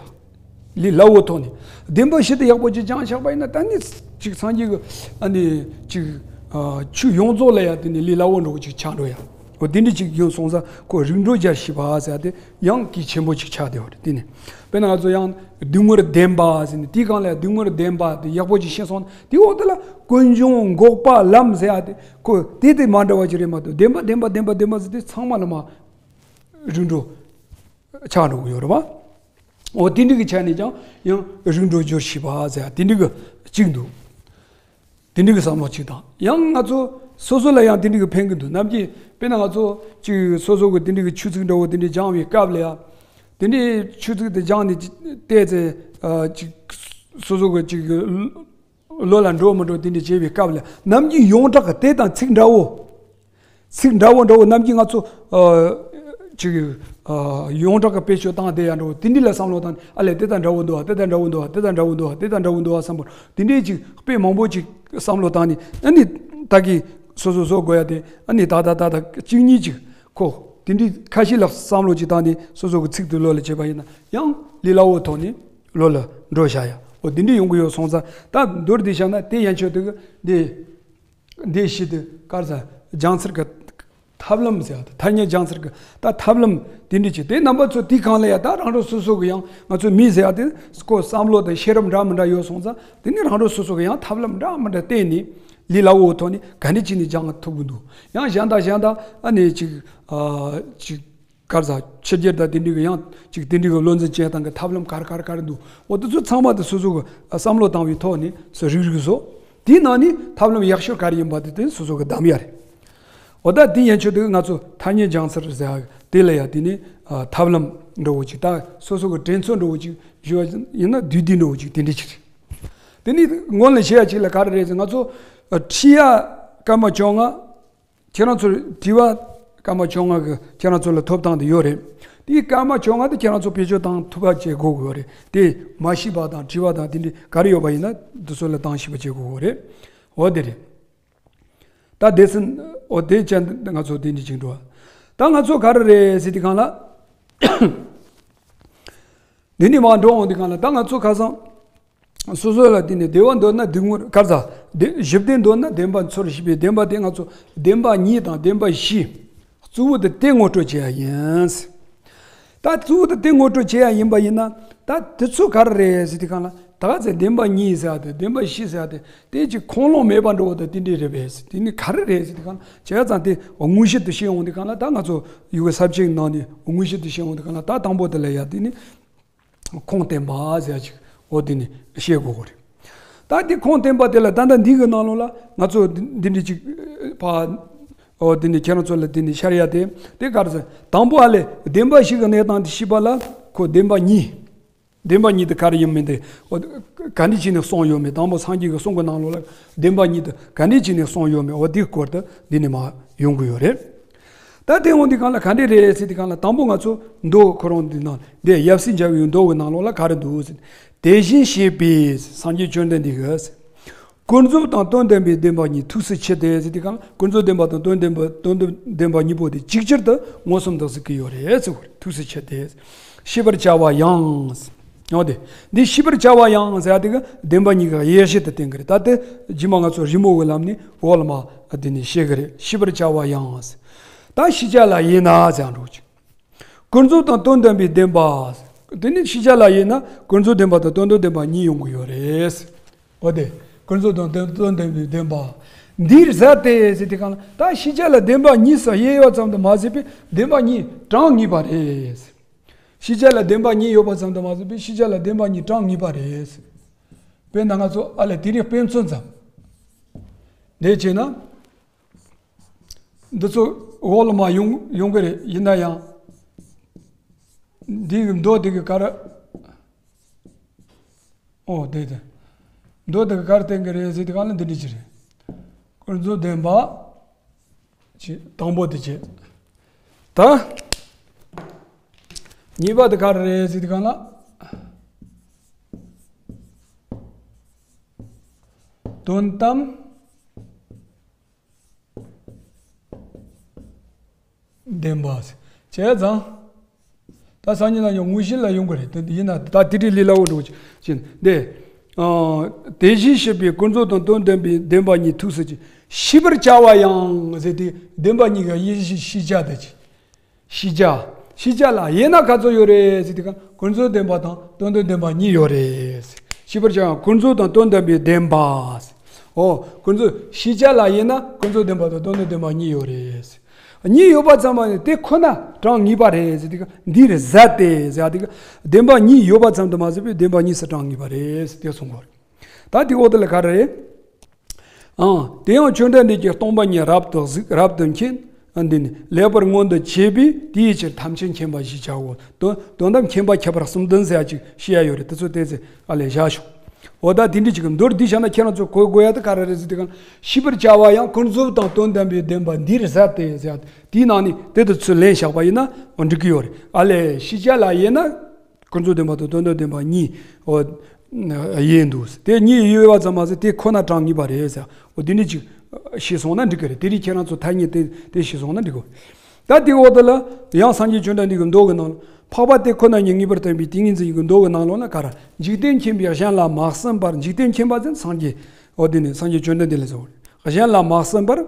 ཡ། ལས་སླ་བོ་ཐོག་ནས་བདེན་པ་བཞི་དེ་ཡག་པོ་ཅིག་སྦྱངས་བཞག་པ་ཡིན་ན་ད་ནི་ཅིག་སངས་རྒྱས་གི་ཨ་ནི་ཅིག་ཨ་ཆོས་ཡོངས་རྫོགས་ལ་ཡ་དེ་ནི་ལས་སླ་བོ་འགྲོ་གི་ཅིག་ཆགས་འགྲོ་ཡ། འོ་དེ་འདྲ་ཅིག་ཡོང་སོང་ཙང་ཁོ་རིགས་འགྲོ་སྦྱར་ཤེས་པ་ཟེར་ཡ་དེ། ཡང་གལ་ཆེན་པོ་ཅིག་ཆགས་བསྡད་ཡོད་རེད་དེ་ནི། དཔེར་ན་ང་ཚོ་ཡང་སྡུག་བསྔལ་བདེན་པ་ཟེར་ནས་དེའི་སྒང་ལ་སྡུག་བསྔལ་བདེན་པ་དེ་ཡག་པོ་ཅིག་ཤེས་སོང་ན་དེའི་འོག་དེ་ལ་ཀུན་འབྱུང་འགོག་པ་ལམ་ཟེར་ཡ་དེ་ཁོ་དེ་དེ་མ་འདྲ་བ་ཅིག་རེད་མ་གཏོགས་བདེན་པ་བདེན་པ་བདེན་པ་བདེན་པ་ཟེར་དེ་ཚང་མ་ལ་མ་རིགས་འགྲོ་ཆགས་འགྲོ་གི་ཡོད་རེད་བ། འོ་དེ་འདྲ་གི་ཆ་ནས་ཀྱང་ཡང་རིགས་འགྲོ་སྦྱོར་ཤེས་པ་ཟེར་ཡ་དེ་འདྲ་གི་གཅིག་འདུག་དེ་འདྲ་གི་བསམ་བློ་གཅིག་དང་ཡང་ང་ཚོ་སོ་སོ་ལ་ཡང་དེ་འདྲ་གི་ཕན་གི་འདུག་ནམ་རྒྱུན་དཔེར་ན་ང་ཚོ་གཅིག་སོ་སོ་གི་དེ་འདྲ་གི་ཆོས་ཚིག་འདྲ་བོ་དེ་འདྲ་སྦྱང་བའི་སྐབས་ལ་ཡང་དེ་འདྲའི་ཆོས་ཚིག་དེ་སྦྱང་ནས་བལྟས་ཚེ་ཨ་གཅིག་སོ་སོ་གི་གཅིག་བློ་ལ་འགྲོ་མི་འགྲོ་དེ་འདྲ་བྱས་པའི་སྐབས་ལ་ནམ་རྒྱུན་ཡོངས་གྲགས་གི་དེ་དང་ཚིག་འདྲ་བོ། ཚིག་འདྲ་བོ་འདྲ་བོ་ནམ་རྒྱུན་ང་ཚོ་ཨ་ཅིག་ཨ་ཡོངས་གྲགས་ཀྱི་དཔེ་ཆོས་བཏང་བསྡད་ཡ་འདྲ་བོ་དེ་འདྲ་ལ་བསམ་བློ་བཏང་ནས་ཨ་ལས་དེ་དང་འདྲ་བོ་འདུག་ཨ། དེ་དང་འདྲ་བོ་འདུག་ཨ། དེ་དང་འདྲ་བོ་འདུག་ཨ། དེ་དང་འདྲ་བོ་འདུག་ཨ་བསམ་པ་དེ་འདྲའི་ཅིག་དཔེ་མང་པོ་ཅིག་བསམ་བློ་བཏང་ནས་ཨ་ནི་ད་གི་སོ་སོ་བཟོ་དགོས་ཡ་དེ་ཨ་ནི་ད་ད་ད་ད་གཅིག་གཉིས་ཅིག་ཁོ་དེ་འདྲའི་ཁ་ཤས་ལ་བསམ་བློ་ཅིག་བཏང་ནས་སོ་སོ་གི་ཚིག་དེ་བློ་ལ་བྱེད་པ་ཡིན་ན་ཡང་ལས་སླ་བོ་ཐོག་ནས་བློ་ལ་འགྲོ་བྱ་ཡ་འོ་དེ་འདྲའི་ཡོང་གི་ཡོད་སོང་ཙང་ད་མདོར་བསྡུས་བྱས་ན་དེ་ཡན་ཆོད་དེ་གི་འདི། འདི་བཞི་དེ་ག་རེ་ཟ་སྦྱང་ཚུལ་གྱི་ཐབས་ལམ་ཟེར་ཡ་དེ་ཐ་སྙད་སྦྱང་ཚུལ་གྱི་ད་ཐབས་ལམ་དེ་འདྲ་ཅིག་དེ་རྣམ་པ་ཚོ་དེའི་སྒང་ལ་ཡ་ད་རང་རང་སོ་སོ་གི་ཡང་ང་ཚོ་མི་ཟེར་ཡ་དེ་ཁོ་བསམ་བློ་དང་ཤེས་རབ་འདྲ་མི་འདྲ་ཡོད་སོང་ཙང་དེ་ནི་རང་རང་སོ་སོ་གི་ཡང་ཐབས་ལམ་འདྲ་མི་འདྲ་བསྟེན་ནས་ལས་སླ་བོའི་ཐོག་ནས་ག་འདྲ་བྱས་ནས་སྦྱང་ཐུབ་ཀྱི་འདུག་ཡང་གཞན་དང་གཞན་དང་ཨ་ནི་ཅིག་ཨ་ཅིག་ག་རེ་ཟ་ཕྱི་རྒྱལ་དང་དེ་འདྲ་གི་ཡང་ཅིག་དེ་འདྲ་གི་བློ་འཛིན་བྱེད་སྟངས་ཀྱི་ཐབས་ལམ་ག་རེ་ག་རེ་ག་རེ་འདུག་འོ་དེ་ཚོ་ཚང་མ་དེ་སོ་སོ་གི་བསམ་བློ་བཏང་བའི་ཐོག་ནས་སོ་རིག་རིག་བཟོ། དེའི་ནང་ནས་ཐབས་ལམ་ཡག་ཤོས་ག་རེ་ཡིན་པ་དེ་དེ་སོ་སོ་གི་གདམ་ཡ་རེད། འོ་ད་དེ་ཡན་ཆོད་དེ་ང་ཚོ་ཐ་སྙད་སྦྱང་ཚུལ་ཟེར་ཡ་དེ་ལ་ཡ་དེ་ནས་ཨ་ཐབས་ལམ་འདྲ་བོ་ཅིག་ད་སོ་སོ་གི་དྲན་ཚུལ་འདྲ་བོ་ཅིག་ཞུ་བ་ཡིན་ན་བསྡུས་བསྡུས་འདྲ་བོ་ཅིག་དེ་འདྲ་ཅིག་རེད། དེ་ནས་སྔོན་ལ་བཤད་ཡ་ཅིག་ལ་ག་རེ་རེད་ཟེར་ང་ཚོ་ཨ་ཁྲིད་ཡ་སྐར་མ་བཅོ་ལྔ། ཁྱེད་རང་ཚོར་དྲི་བ་སྐར་མ་བཅོ་ལྔ་གི་ཁྱེད་རང་ཚོ་ལ་ཐོབ་ཐང་དེ་ཡོད་རེད། དེའི་སྐར་མ་བཅོ་ལྔ་དེ་ཁྱེད་རང་ཚོ་བེད་སྤྱོད་བཏང་ཐུབ་པ་བྱེད་དགོས་ཀྱི་ཡོད་རེད། དེ་མ་ཤེས་པ་དང་དྲི་བ་དང་དེ་འདྲ་ག་རེ་ཡོད་པ་ཡིན་ན་དེ་ཚོ་ལ་བཏང་ཤེས་པ་བྱེད་དགོས་ཀྱི་ཡོད་རེད། འོ་དེ་རེད། ད་དེ་ཚོ་འོ་དེ་ཅན་ང་ཚོ་དེ་འདྲ་ཅིག་འགྲོ། ད་ང་ཚོ་ག་རེ་རེད་ཟེར་དུས་སྒང་ལ། འདི་ནས་མར་འགྲོ་འོང་དུས་སྒང་ལ་ད་ང་ཚོ་ཁ་སང་། སོ་སོ་ལ་བརྟེན་ནས་བདེ་བ་འདོད་ན་སྡུག་བསྔལ་ག་རེ་ཟ། བདེ་ཞི་བདེ་འདོད་ན་བདེན་པ་འཚོལ་ཞེས་པའི་བདེན་པ་དེ་ང་ཚོ་བདེན་པ་གཉིས་དང་བདེན་པ་བཞི། གཙོ་བོ་དེ་དེ་ངོ་སྤྲོད་བྱེད་ཡ་ཡིན། ད་གཙོ་བོ་དེ་དེ་ངོ་སྤྲོད་བྱེད་ཡ་ཡིན་པ་ཡིན་ན་ད་དེ་ཚོ་ག་རེ་རེད་ཟེར་དུས་སྒང་ལ་ ད་ག་ཚད་བདེན་པ་གཉིས་ཟེར་ཏེ་བདེན་པ་བཞི་ཟེར་ཏེ་དེ་ཅིག་ཁུངས་ལུང་མེད་པ་འགྲོ་བ་དང་དེ་འདྲས་རེད་པས། དེ་ནི་ག་རེ་རེད་ཟེར་དུས་གང་ལ་བྱས་ཙང་དེ་དངོས་གཞི་དུ་བཤད་ཡོང་དུས་གང་ལ་ད་ང་ཚོ་ཡུ་གུའི་ས་བཅད་ནང་ནས་དངོས་གཞི་དུ་བཤད་ཡོང་དུས་གང་ལ་ད་དང་པོ་དེ་ལ་ཡ་དེ་ནི་ཁུངས་བསྟན་པ་ཟེར་ཅིག་འོ་དེ་ནི་བཤད་དགོས་གོ་རེད། ད་དེ་ཁུངས་བསྟན་པ་དེ་ལ་ད་ལྟ་འདི་གི་ནང་ལོགས་ལ་ང་ཚོ་འདི་འདྲས་ཅིག་ཕ་འོ་དེ་ནི་ཁྱེད་རང་ཚོ་ལ་དེ་ནི་ཤར་ཡ་དེ་དེ་ག་རེ་ཟེར། དང་པོ་ཨ་ལས་བདེན་པ་བཞི་གི་གནས་སྟངས་དེ་ཤེས་པ་ལ་ཁོ་བདེན་པ་གཉིས། བདེན་པ་གཉིས་དེ་ག་རེ་ཡིན་མིན་དེ། འོ་ག་འདྲ་བྱས་ནས་གསུངས་ཡོད་མེད། དང་པོ་སངས་རྒྱས་ཀྱི་གསུང་གི་ནང་ལོགས་ལ་བདེན་པ་གཉིས་དེ་ག་འདྲ་བྱས་ནས་གསུངས་ཡོད་མེད། འོ་དེའི་སྐོར་དུ་འདི་ནས་མར་ཡོང་གི་ཡོད་རེད། ད་དེ་འོང་དུས་གང་ལ་ག་འདྲ་རེད་ཟེར་དུས་གང་ལ་དང་པོ་ང་ཚོ་མདོ་ཁོ་རང་འདི་ནང་འདི་ཡབ་སྲས་མཇལ་བའི་མདོ་གི་ནང་ལོགས་ལ་ག་རེ་འདུག་ཟེར། དེ་བཞིན་གཤེགས་པའི་སངས་རྒྱས་བཅོམ་ལྡན་འདས་ཀྱིས། ཀུན་རྫོབ་དང་དོན་དམ་པའི་བདེན་པ་གཉིས་ཐུགས་སུ་ཆུད་དེ་ཟེར་དུས་གང་ལ་ཀུན་རྫོབ་བདེན་པ་དང་དོན་དམ་པ་དོན་དམ་བདེན་པ་གཉིས་པོ་དེ་ཅིག་ཅར་དུ་མངོན་སུམ་དུ་གཟིགས་ཀྱི་ཡོད་རེད་ཟེར་བ་རེད། ཐུགས་སུ་ཆུད་དེ། ཤེས་པར་བྱ་བ་ཡང་། འོ་དེ། འདི་ཤེས་པར་བྱ་བ་ཡང་ཟེར་ཡ་དེ་གི་བདེན་པ་གཉིས་ཀ་དབྱེ་གཞི་དུ་བསྟན་གི་རེད། ད་དེ་རྗེས་མ་ང་ཚོ་རི་མོ་གི་ལམ་ནས་འོག་ལ་མ་དེ་ནས་བཤད་གི་རེད། ཤེས་པར་བྱ་བ་ཡང་། ད་ཤེས་བྱ་ལ་དབྱེ་ན་ཟེར་འགྲོ་ཅིག་ཀུན་རྫོབ་དང་དོན་དམ་པའི་བདེན་པ། དེ་ནི་ཤེས་བྱ་ལ་དབྱེ་ན་ཀུན་རྫོབ་བདེན་པ་དང་དོན་དམ་བདེན་པ་གཉིས་ཡོང་གི་ཡོད་རེད། འོ་དེ། ཀུན་རྫོབ་དང་དོན་དོན་དམ་པའི་བདེན་པ། འདིར་ཟད་དེ་ཟེར་དུས་གང་ལ་ད་ཤེས་བྱ་ལ་བདེན་པ་གཉིས་སུ་དབྱེ་ཡོད་ཙམ་དུ་མ་ཟད་པའི་བདེན་པ་གཉིས་གྲངས་ངེས་པ་རེད། ཤེས་བྱ་ལ་བདེན་པ་གཉིས་ཡོད་པ་ཙམ་དུ་མ་ཟད་པའི་ཤེས་བྱ་ལ་བདེན་པ་གཉིས་གྲངས་ངེས་པ་རེད། དཔེར་ན་ང་ཚོ་ཨ་ལས་དེ་རིང་དཔེ་མཚོན་ཙམ། འདི་བྱས་ན། འདི་ཚོ་འོག་ལ་མ་ཡོང་ཡོང་གི་རེད། ཡིན་ན་ཡང་། འདི་གི་མདོ་འདི་གི་ག་རེ། ཨོ་དེ་དེ། མདོ་འདི་གི་ག་རེ་བསྟན་གི་རེད་ཟེར་དུས་གང་ལ་འདི་འདྲ་ཅིག་རེད། ཀུན་རྫོབ་བདེན་པ། ཅེས་དང་པོ་དེ་བྱས། ད། གཉིས་པ་དེ་ག་རེ་རེད་ཟེར་དུས་གང་ལ། དོན་དམ་བདེན་པ། བྱས་ཙང་། ད་སང་ཉིན་ལ་ཡང་དངོས་གཞི་ལ་ཡོང་གི་རེད། དེ་ཡིན་ན་ད་དེ་རིང་ལས་སླ་བོ་འགྲོ་ཅིག་འདི། ཨ། དེ་བཞིན་གཤེགས་པའི་ཀུན་རྫོབ་དང་དོན་དམ་པའི་བདེན་པ་གཉིས་ཐུགས་སུ་ཆུད། ཤེས་པར་བྱ་བ་ཡང་ཟེར་དུས་བདེན་པ་གཉིས་ཀ་དབྱེ་གཞི་ཤེས་བྱ་དེ་ཆུད། ཤེས་བྱ། ཤེས་བྱ་ལ་དབྱེ་ན་ག་ཚོད་ཡོད་རེད་ཟེར་དུས་གང་ཀུན་རྫོབ་བདེན་པ་དང་དོན་དམ་བདེན་པ་གཉིས་ཡོད་རེད། ཤེས་པར་བྱ་ཡང་ཀུན་རྫོབ་དང་དོན་དམ་པའི་བདེན་པ། ཨོ། ཀུན་རྫོབ་ཤེས་བྱ་ལ་དབྱེ་ན་ཀུན་རྫོབ་བདེན་པ་དང་དོན་དམ་བདེན་པ་གཉིས་ཡོད་རེད། གཉིས་ཡོད་པ་ཙམ་པ་ནི་དེ་ཁོ་ན་གྲངས་ངེས་པ་རེད་ཟེར་དུས་གང་འདིར་ཟད་དེ་ཟེར་དུས་གང་བདེན་པ་གཉིས་ཡོད་པ་ཙམ་དུ་མ་ཟད་པའི་བདེན་པ་གཉིས་སུ་གྲངས་ངེས་པ་རེད་ཟེར་དེ་གསུང་གོ་རེད། ད་དེ་འོག་དེ་ལ་ག་རེ་རེད། ཨང་། དེ་ཡང་བཅོམ་ལྡན་འདས་ཀྱིས་སྟོང་པ་ཉིད་རབ་ཏུ་གཟིགས་རབ་ཏུ་མཁྱེན། འདི་ནི་ལེགས་པར་མངོན་དུ་བྱས་པས་དེའི་ཕྱིར་ཐམས་ཅད་མཁྱེན་པ་ཞེས་བྱའོ། དོན་དོན་དམ་མཁྱེན་པ་ཁྱད་པར་གསུམ་ལྡན་ཟེར་ཡ་ཅིག་བཤད་ཡ་ཡོད་རེད། དེ་ཚོ་ཏོག་ཙམ་ཨ་ལས་བཞག་ཤོག་འོ་ད་དེ་འདྲ་ཅིག་མདོར་བསྡུས་བྱས་ན་ཁྱེད་རང་ཚོ་གོ་དགོས་ཡ་དེ་ག་རེ་རེད་ཟེར་དུས་གང་ཤེས་པར་བྱ་བ་ཡང་ཀུན་རྫོབ་དང་དོན་དམ་པའི་བདེན་པ་འདིར་ཟད་དེ་ཟེར་ཡ་དེའི་ནང་ནས་དེ་དུ་ཚུར་ལེན་བཞག་པ་ཡིན་ན་འགྲིག་གི་ཡོད་རེད། ཨ་ལས་ཤེས་བྱ་ལ་དབྱེ་ན། ཀུན་རྫོབ་བདེན་པ་དང་དོན་དམ་བདེན་པ་གཉིས། འོ། དབྱེ་འདུག་དེ་གཉིས་དབྱེ་བ་ཙམ་མ་ཟད་དེ་ཁོ་ན་གྲངས་ངེས་པ་རེད་ཟེར། འོ་དེ་འདྲ་ཅིག་ཤེས་སོང་ན་འགྲིག་གི་རེད། དེ་རིང་ཁྱེད་རང་ཚོ་ཐ་སྙད་དེ་དེ་ཤེས་སོང་ན་འགྲིག་གི་ད་དེ་འོག་དེ་ལ་ཡང་སངས་རྒྱས་བཅོམ་ལྡན་འདས་ཀྱི་མདོ་གི་ནང་ལ་འཕགས་པ་དེ་ཁོ་ན་ཉིད་ངེས་པར་བསྟན་པའི་ཏིང་ངེ་འཛིན་གྱི་མདོ་གི་ནང་ལོགས་ལ་ག་རེ། འཇིག་རྟེན་མཁྱེན་པས་གཞན་ལ་མ་གསུངས་པར། འཇིག་རྟེན་མཁྱེན་པ་ཟེར་སངས་རྒྱས། འོ་དེ་ནི་སངས་རྒྱས་བཅོམ་ལྡན་འདས་ལ་ཟེར་བ་རེད། གཞན་ལ་མ་གསུངས་པར།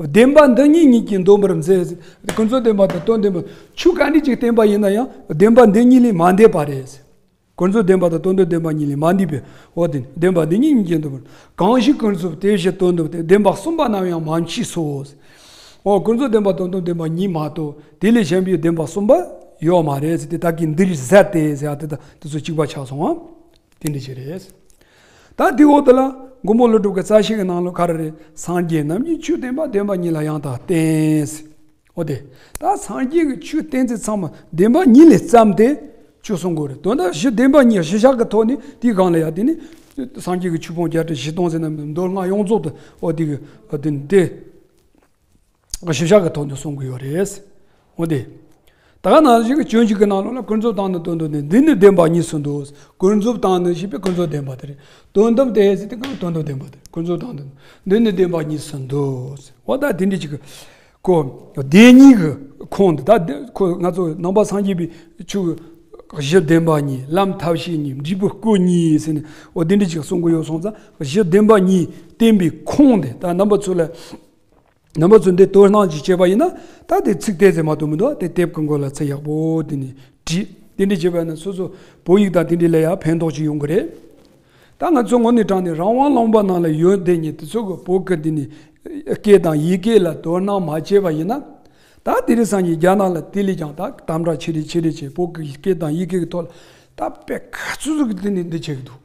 བདེན་པ་འདི་གཉིས་ཉིད་ཀྱིས་འདོམས་པར་མཛད། ཀུན་རྫོབ་བདེན་པ་དང་དོན་དམ་བདེན་པ། ཆོས་ག་འདྲ་ཅིག་བསྟན་པ་ཡིན་ན་ཡང་བདེན་པ་འདི་གཉིས་ལས་མ་འདས་པ་རེད། ཀུན་རྫོབ་བདེན་པ་དང་དོན་དམ་བདེན་པ་གཉིས་ལས་མ་འདས་པས། འོ་དེ་བདེན་པ་འདི་གཉིས་ཉིད་ཀྱིས་འདོམས་པར། གང་ཞིག་ཀུན་རྫོབ་དེ་བཞིན་དོན་དམ་སྟེ། བདེན་པ་གསུམ་པ་རྣམས་ཡང་མ་མཆིས་སོ། འོ་ཀུན་རྫོབ་བདེན་པ་དང་དོན་དམ་བདེན་པ་གཉིས་མ་གཏོགས་དེ་ལས་གཞན་པའི་བདེན་པ་གསུམ་པ་ཡོད་མ་རེད་ཟེར་ཏེ་ད་གིན་འདིར་ཟད་དེ་ཟེར་ཡ་དེ་དང་དེ་ཚོ་གཅིག་པ་ཆགས་སོང་ཨ། དེ་འདྲ་ཞིག་རེད། ད་དེའི་འོག་དེ་ལ་མགོན་པོ་ཀླུ་སྒྲུབ་ཀྱི་རྩ་ཤེ་གི་ནང་ལ་ག་རེ་རེད། སངས་རྒྱས་རྣམས་ཀྱིས་ཆོས་བསྟན་པ་བདེན་པ་གཉིས་ལ་ཡང་དག་བསྟན། འོ་དེ། ད་སངས་རྒྱས་ཀྱིས་ཆོས་བསྟན་ཚུལ་ཚང་མ་བདེན་པ་གཉིས་ལས་བརྩམས་ཏེ་ཆོས་གསུང་གི་རེད། དོན་དག་གཞི་བདེན་པ་གཉིས་གཞི་བཞག་གི་ཐོག་ནས་དེའི་སྒང་ལ་ཡང་དེ་ནི་སངས་རྒྱས་ཀྱི་ཆོས་ཕུང་བརྒྱད་ཁྲི་བཞི་སྟོང་ཟེར་ན་མདོ་ལྔ་ཡོངས་རྫོགས་དུ་འོ་དེ་གི་འོ་དེ་ནི་དེ། གཞི་བཞག་གི་ཐོག་ནས་གསུང་གི་ཡོད་རེད། འོ་དེ། ད་ག་ནང་བཞིན་གྱི་སྤྱོད་འཇུག་གི་ནང་ལོགས་ལ་ཀུན་རྫོབ་དང་ནི་དོན་དམ་བདེན། འདི་ནི་བདེན་པ་གཉིས་སུ་འདུ། ཀུན་རྫོབ་དང་ནི་ཞེས་པའི་ཀུན་རྫོབ་བདེན་པ་དེ་རེད། དོན་དམ་དེ་ཟེར་དུས་ཀུན་དོན་དམ་བདེན་པ་དེ་རེད། ཀུན་རྫོབ་དང་ནི་འདི་ནི་བདེན་པ་གཉིས་སུ་འདུ། འོ་ད་དེ་འདྲ་ཅིག་གི་ཁོ་བདེན་གཉིས་ཀྱི་ཁོངས་འདི་ད་ཁོ་ང་ཚོ་ནང་པ་སངས་རྒྱས་པའི་ཆོས་གཞི་བདེན་པ་གཉིས། ལམ་ཐབས་ཤེས་གཉིས། འབྲས་བུ་སྐུ་གཉིས་ཟེར་ནས་འོ་དེ་འདྲ་ཅིག་གསུང་གི་ཡོད་སོང་ཙང་གཞི་བདེན་པ་གཉིས་བསྟན་པའི་ཁུངས་དེ་ད་རྣམ་པ་ཚོ་ལ། རྣམ་པ་ཚོས་འདི་དོ་སྣང་ཅིག་བྱས་པ་ཡིན་ན་ད་དེ་ཚིག་དེ་ཟེར་མ་གཏོགས་མི་འདུག་དེ་དེབ་ཀྱི་མགོ་ལ་ཚིག་ཡག་པོ་དེ་ནས་བྲིས། དེ་འདྲ་བྱས་པ་ཡིན་ན་སོ་སོ་བོད་ཡིག་དང་དེ་འདྲ་ལ་ཡང་ཕན་ཐོགས་ཅིག་ཡོང་གི་རེད། ད་ང་ཚོ་དངོས་གནས་དྲང་གནས་རང་དབང་ལུང་པ་ནང་ལ་ཡོད་བསྡད་མཁན་དེ་ཚོ་གི་བོད་ཀྱི་འདི་ནས་སྐད་དང་ཡི་གེ་ལ་དོ་སྣང་མ་བྱས་པ་ཡིན་ན། ད་དེ་རིང་སང་ཉིན་རྒྱ་ནག་ལ་དེ་ལས་ཀྱང་ད་དམ་དྲག་ཆེ་རེ་ཆེ་རེ་བྱས། བོད་ཀྱི་སྐད་དང་ཡི་གེ་གི་ཐོག་ལ་ད་དཔེ་ག་ཚོད་ཟིག་གི་དེ་ནས་འདི་བྱེད་ཀྱི་འདུག་